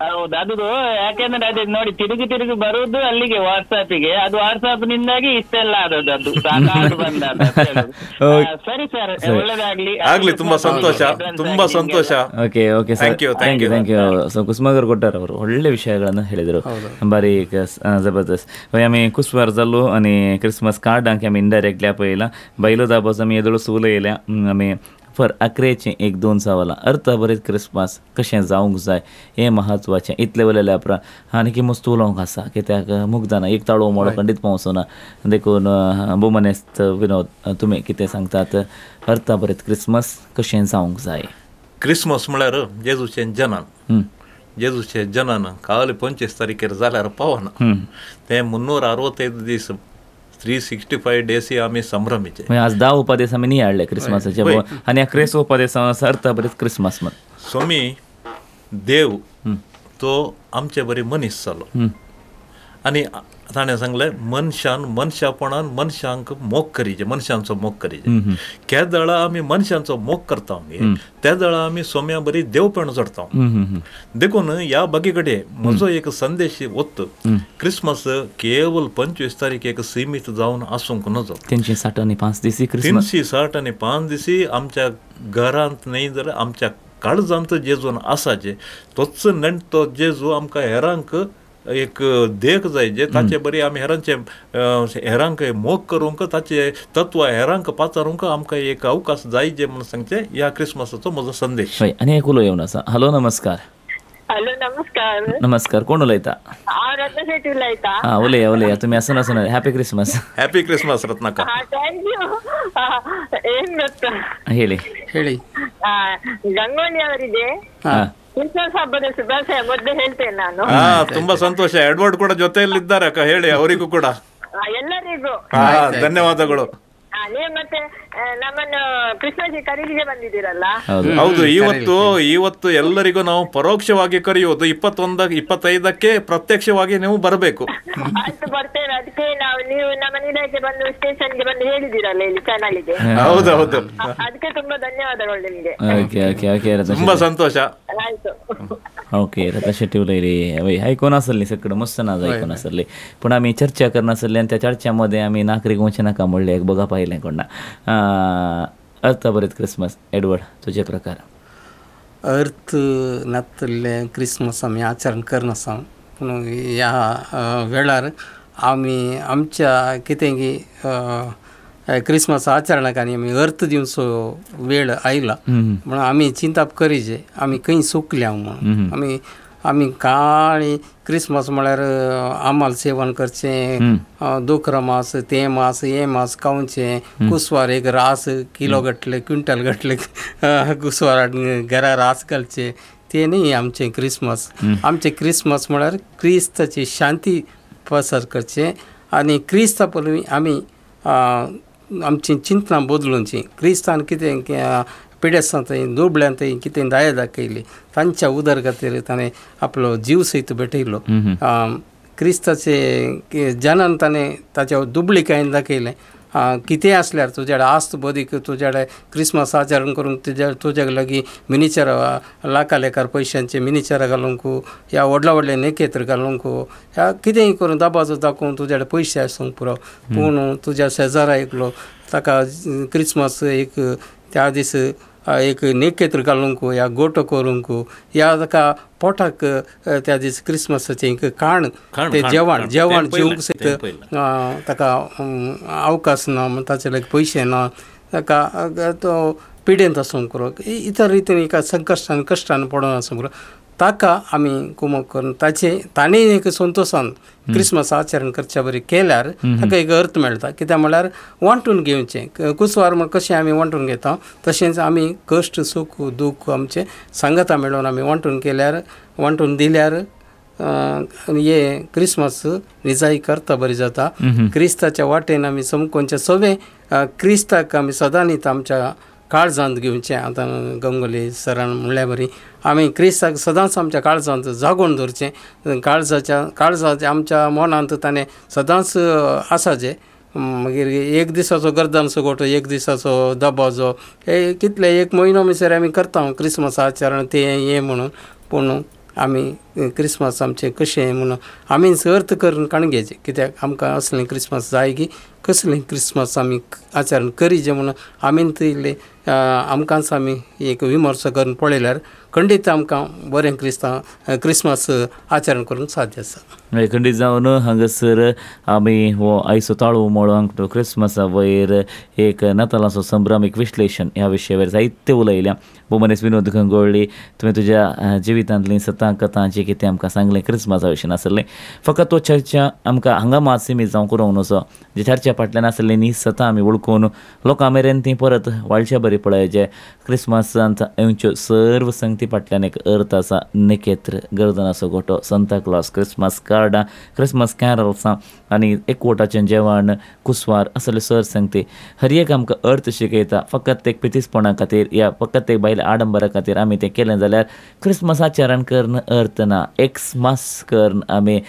ಹೌದು, ಅದು ಯಾಕೆಂದ್ರೆ ಅದೇ ನೋಡಿ ತಿರುಗಿ ತಿರುಗಿ ಬರುವುದು ಅಲ್ಲಿಗೆ ವಾಟ್ಸ್ಆಪ್ ಗೆ, ಅದು ವಾಟ್ಸ್ಆಪ್ ನಿಂದಾಗಿ ಇಷ್ಟೆಲ್ಲ ಆದದ್ದು, ಅದು ಬಂದ. ಸರಿ ಸರ್, ಒಳ್ಳೇದಾಗ್ಲಿ. ಆಗ್ಲಿ, ತುಂಬಾ ಸಂತೋಷ, ತುಂಬಾ ಸಂತೋಷ. Okay okay, thank you thank you thank you. So Kusumakar Kottar ಅವರು ಒಳ್ಳೆ ವಿಷಯಗಳನ್ನು ಹೇಳಿದರು, ಬಾರಿ ಜಬರ್ದಸ್ತ್. ಆಮಿ ಕುಸ್ವಾರ್ ಜಲ್ಲು ಆನಿ ಕ್ರಿಸ್ಮಸ್ कार्डांक आमी इनडायरेक्टली पळयला, बैलो दाबोस आमी येदोळ सूल येयल्या, आमी फर आकरेचें एक दोन सवालां अर्थ बरें क्रिस्मस कशें जावंक जाय हें म्हत्वाचें. इतलें उलयल्या उपरांत आनी की मस्त उलोवंक आसा कित्याक मुग्दना एक ताळो मोडो खंडीत पावसो ना. देखून भोवमानेस्त विनोद, तुमी कितें सांगतात अर्थ बरें क्रिस्मस कशें जावंक जाय? क्रिस्मस म्हळ्यार जेजूचें जनन. जेजूचें जनन काल 25 तारखेर जाल्यार पावना, तें 365 दीस 365 डेस आमी संभ्रमीचे. आज 10 उपदेश आमी न्ही हाडले क्रिस्मसाचे आनी क्रेस उपदेश अर्थ बरेच क्रिस्मस म्हण. स्वामी देव तो आमचे बरी मनीस जालो आनी ताणें सांगलें मनशान मनशापणान मनशांक मोग करीचे, मनशांचो मोग करीचे. केदळा आमी मनशांचो मोग करता मगे तेदळा आमी सोम्या बरी देवपण जोडता. देखून ह्या बागे कडेन म्हजो एक संदेश वत, क्रिस्मस केवल 25 तारखेक सीमीत जावन आसूंक नजो. 365 दीस 365 दीस आमच्या घरांत न्हय जाल्यार आमच्या काळजांत जेजून आसाचे तोच नेणटो जेजू आमकां हेरांक एक देख जाय, जे ताचे बरी आमी हेरांचे हेरांक मोग करूंक, ताचे तत्व हेरांक पाचारूंक आमकां एक अवकाश जाय जे म्हणून सांगचे ह्या क्रिस्मसाचो म्हजो संदेश. आनी एक उलो येवन आसा. हॅलो, नमस्कार. हॅलो, नमस्कार. नमस्कार, कोण उलयता? हांव रत्ना शेट्टी उलयता. हां, उलया उलया. तुमी आसून आसून हॅपी क्रिस्मस. हॅपी क्रिस्मस रत्नाका. Thank you. ಏನ್ ಗೊತ್ತಾ? ಹೇಳಿ ಹೇಳಿ. ಗಂಗೋಲಿ ಅವರಿಗೆ ಕ್ರಿಸ್ಮಸ್ ಹಬ್ಬದ ಶುಭಾಶಯ ಮೊದಲು ಹೇಳ್ತೇನೆ ನಾನು. ತುಂಬಾ ಸಂತೋಷ. ಎಡ್ವರ್ಡ್ ಕೂಡ ಜೊತೆಯಲ್ಲಿ ಇದ್ದಾರೆ ಅಕ್ಕ, ಹೇಳಿ ಅವರಿಗೂ ಕೂಡ ಎಲ್ಲರಿಗೂ ಧನ್ಯವಾದಗಳು. ನೀವು ಮತ್ತೆ ನಮ್ಮನ್ನು ಕ್ರಿಸ್ಮಸ್ ಕರೀಲಿಕ್ಕೆ ಬಂದಿದ್ದೀರಲ್ಲ? ಹೌದು, ಇವತ್ತು ಇವತ್ತು ಎಲ್ಲರಿಗೂ ನಾವು ಪರೋಕ್ಷವಾಗಿ ಕರೆಯುವುದು. 21, 25ಕ್ಕೆ ಪ್ರತ್ಯಕ್ಷವಾಗಿ ನೀವು ಬರಬೇಕು. ಆಯ್ತು, ಬರ್ತೇವೆ. ಅದಕ್ಕೆ ನಾವು ನೀವು ನಮ್ಮ ನಿಲಯಕ್ಕೆ ಬಂದು ಸ್ಟೇಷನ್ಗೆ ಬಂದು ಹೇಳಿದ್ದೀರಲ್ಲ ಇಲ್ಲಿ ಚಾನಲ್ಗೆ. ಹೌದೌದು, ಅದಕ್ಕೆ ತುಂಬಾ ಧನ್ಯವಾದಗಳು ನಿಮ್ಗೆ. ಓಕೆ ಓಕೆ ಓಕೆ, ತುಂಬಾ ಸಂತೋಷ. ಆಯ್ತು, ओके. रता शेट्टी उलयली. वय आयकून आसली सगळं मस्त नाच आयकून आसली. पूण आमी चर्चा करनासली आनी त्या चर्चा मदें आमी नागरीक वचूं नाका म्हणलें एक बघा पाहिलें कोणा. अर्थभरीत क्रिसमस एडवर्ड तुजे प्रकार अर्थ नातल्लें क्रिसमस आमी आचरण करनासा. पूण ह्या वेळार आमी आमच्या कितें की क्रिसमस आचरणाक आनी आमी अर्थ दिवचो वेळ आयला म्हणून आमी चिंताप करीजे आमी खंय चुकल्या म्हणून. आमी आमी काळी क्रिसमस म्हळ्यार आमाल सेवन करचें, दोकरा मास, तें मास, हें मास खावचें, कुसवार एक रास किलो घातले क्विंटल घातले कुसवार घरा रास घालचें, तें न्ही आमचें क्रिसमस. आमचें क्रिसमस म्हळ्यार क्रिस्ताची शांती पसर करचें आनी क्रिस्ता पलवी आमी आमची चिंतनां बदलुची. क्रिस्तान कितें पिडेस्तां थंय दुबळ्यां थंय कितें दया दाखयली, तांच्या उदरगतीर ताणें आपलो जीव सयत भेटयलो. क्रिस्ताचे जनान ताणें ताच्या दुबळीकायेन दाखयलें. कितेंय आसल्यार तुज्या कडेन आस्त बदीक तुज्या कडेन क्रिसमस आचरण करूंक तुज्या तुज्या लागीं मिनिचरां लाखा लेखार पयशांचे मिनिचरां घालूंक ह्या व्हडल्या व्हडले नेकेत्र घालूंक ह्या कितेंय करून दबाजो दाखोवन तुज्या कडेन पयशे आसूंक पुरो, पूण तुज्या शेजारा एकलो ताका क्रिसमस एक त्या दीस एक नेकेत्र घालूंक ह्या गोटो करूंक ह्या ताका पोटाक त्या दीस क्रिसमसाचें एक खाण तें जेवण जेवण जेवंक सयत ताका अवकाश ना, ताचे लागीं पयशे ना, ताका तो पिडेंत आसूंक पुरो, इतर रितीन एका संकश्टान कश्टान पडोन आसूंक पुरो, ताका आमी कुमक करून ताचे ताणें एक संतोशान क्रिसमस आचरण करच्या बरी केल्यार ताका एक अर्थ मेळटा. कित्याक म्हळ्यार वांटून घेवचें कुसवार म्हण कशें आमी वांटून घेता तशेंच आमी कश्ट सूख दूख आमचें सांगाता मेळोवन आमी वांटून केल्यार वांटून दिल्यार हे क्रिसमस निजाय करता बरी जाता. क्रिस्ताच्या वाटेन आमी समकोनचे सगळें क्रिस्ताक आमी सदांच आमच्या काळजांत घेवचें. आतां गंगोली सरान म्हणल्या बरी आमी क्रिस्ताक सदांच आमच्या काळजांत जागोवन दवरचें. काळजाच्या काळजाच्या आमच्या मनांत ताणें सदांच आसाचें. मागीर एक दिसाचो गर्दांचो गोटो, एक दिसाचो दबाजो, हे कितले एक म्हयनो म्हणसर आमी करता क्रिसमस आचरण तें हें म्हणून. पूण आमी क्रिसमस आमचें कशें म्हणून आमीच अर्थ करून काडून घेवचें. कित्याक आमकां असलें क्रिसमस जाय की कसलें क्रिसमस आमी आचरण करीचें म्हणून आमी इल्लें आमकांच आमी एक विमर्सो करून पळयल्यार खंडीत आमकां बरें क्रिस्तांव क्रिसमस आचरण करूंक साध्य आसा. खंडीत जावन हांगासर आमी हो आयचो ताळो उमळो हांगा क्रिसमसा वयर एक नातालांचो संभ्रम एक विश्लेशण ह्या विशयावर जायते उलयल्या. भोवमानेस्त विनोद गंगोळ्ळी, तुवें तुज्या जिवितांतलीं सतां कथां जें कितें आमकां सांगलें क्रिसमसा विशीं आसलें, फकत तो चर्चा आमकां हांगा मात सीमीत जावं करूंक नजो. जे चर्चा फाटल्यान आसलें न्ही सतां आमी वळखून लोकां मेरेन ती परत वाळच्या बरी पळय. क्रिसमसांत येवच्यो सर्व संगती फाटल्यान एक अर्थ आसा. नेकेत्र, गर्दनाचो गोटो, सांता क्लॉस, क्रिसमस कार्डां, क्रिसमस कॅरल्सां आनी एकवटाचें जेवण, कुसवार असले सर संगती हर एक आमकां अर्थ शिकयता. फकत एक पितीसपणा खातीर या फकत एक बायल आडंबरा खातीर आमी तें केलें जाल्यार क्रिसमस आचरण करून अर्थ ना. एक्समास करून आमी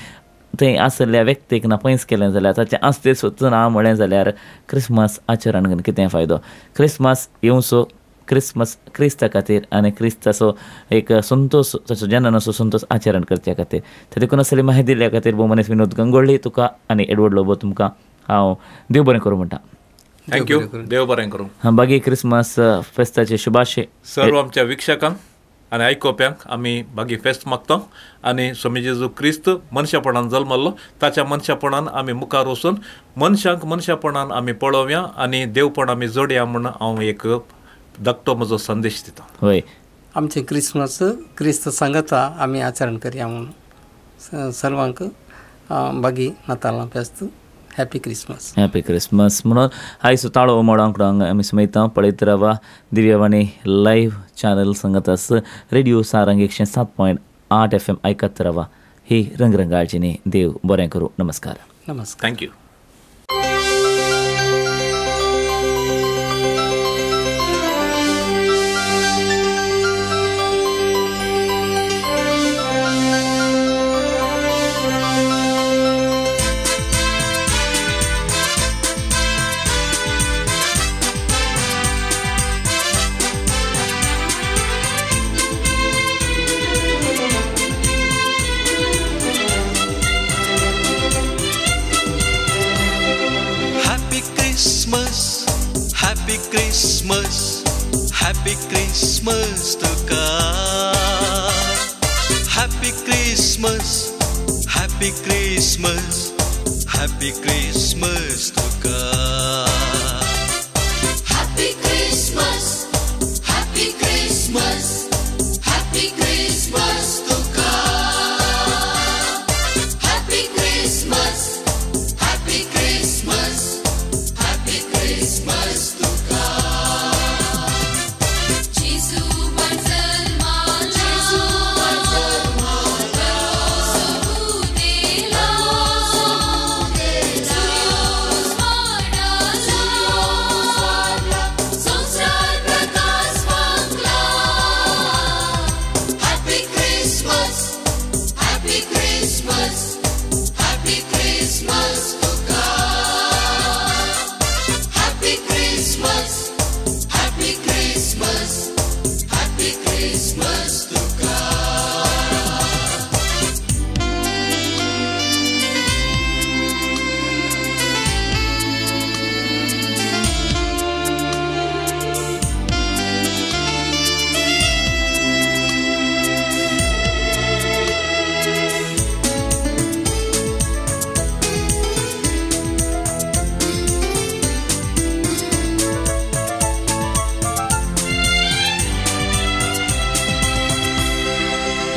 थंय आसल्या व्यक्तीक ना पयस केलें जाल्यार ताचें आस्ते सुद्दां ना म्हळें जाल्यार क्रिसमस आचरण करून कितें फायदो. क्रिसमस येवचो क्रिसमस क्रिस्ता खातीर आनी क्रिस्ताचो एक संतोश ताचो जननाचो संतोश आचरण करच्या खातीर. तर देखून असली माहिती दिल्ल्या खातीर भोवमानेस्त विनोद गंगोळ्ळी तुका आनी एडवर्ड लोबो तुमकां हांव देव बरें करूं म्हणटा. Thank you, देव बरें करूं. बागी क्रिसमस फेस्ताचे शुभाशय सर्व आमच्या वीक्षकांक आनी आयकोप्यांक. आमी बागी फेस्त मागता आनी स्वामी जेजू क्रिस्त मनशापणान जल्मल्लो ताच्या मनशापणान आमी मुखार वचून मनशांक मनशापणान आमी पळोवया आनी देवपण आमी जोडया म्हूण हांव एक धाकटो म्हजो संदेश दिता. हय, आमचें क्रिसमस क्रिस्त सांगता आमी आचरण करया म्हणून सर्वांक बागी नातालां फेस्त. Happy Christmas. Happy Christmas म्हणून आयचो ताळो उमाळो आंकडो हांगा आमी सुमयता. पळयत रावा दिव्यवाणी लायव्ह चॅनल संगत आस रेडिओ सारंग 107.8 FM आयकत रावा. ही रंगरंगाळची न्ही. देव बरें करूं. नमस्कार. नमस्कार. Thank you. Christmas, happy Christmas तुका. Happy Christmas, happy Christmas, happy Christmas तुका. Happy Christmas, happy Christmas, happy Christmas तुका. Happy Christmas, happy Christmas, happy Christmas तुका. जेजू जन्माला, बरो संसार Prakash मागला. Happy Christmas, happy Christmas, happy Christmas तुका. Happy Christmas, happy Christmas, happy Christmas तुका.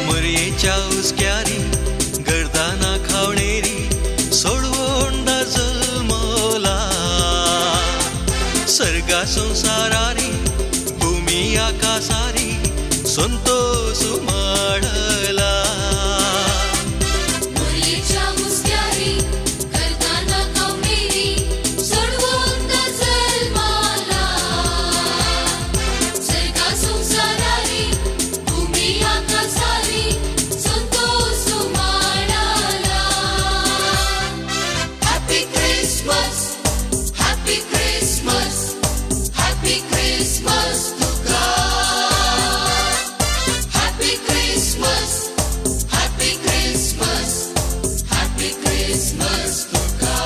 मरयेच्या हुस्क्यारी गर्दाना खावणेरी सोडवोंडा जल्मला. सर्गा संसारारी भूमी आकासारी संतोष माडला. मुरलीच्या हुस्क्यारी करताना कवणेरी सोडवून जन्माला. सर्गा संसारारी भूमी आकासारी Santosh माडाला. Happy Christmas, happy Christmas, happy Christmas तुका. Happy Christmas, happy Christmas, happy Christmas तुका.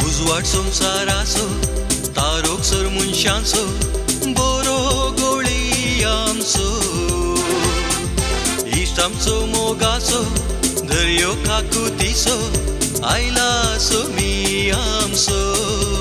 उजवाड संसाराचो तारोक सर मनशांचो बरो गोळी आमचो. इश्ट आमचो मोगाचो दर्यो काकुतीचो आयला सोमी आमचो.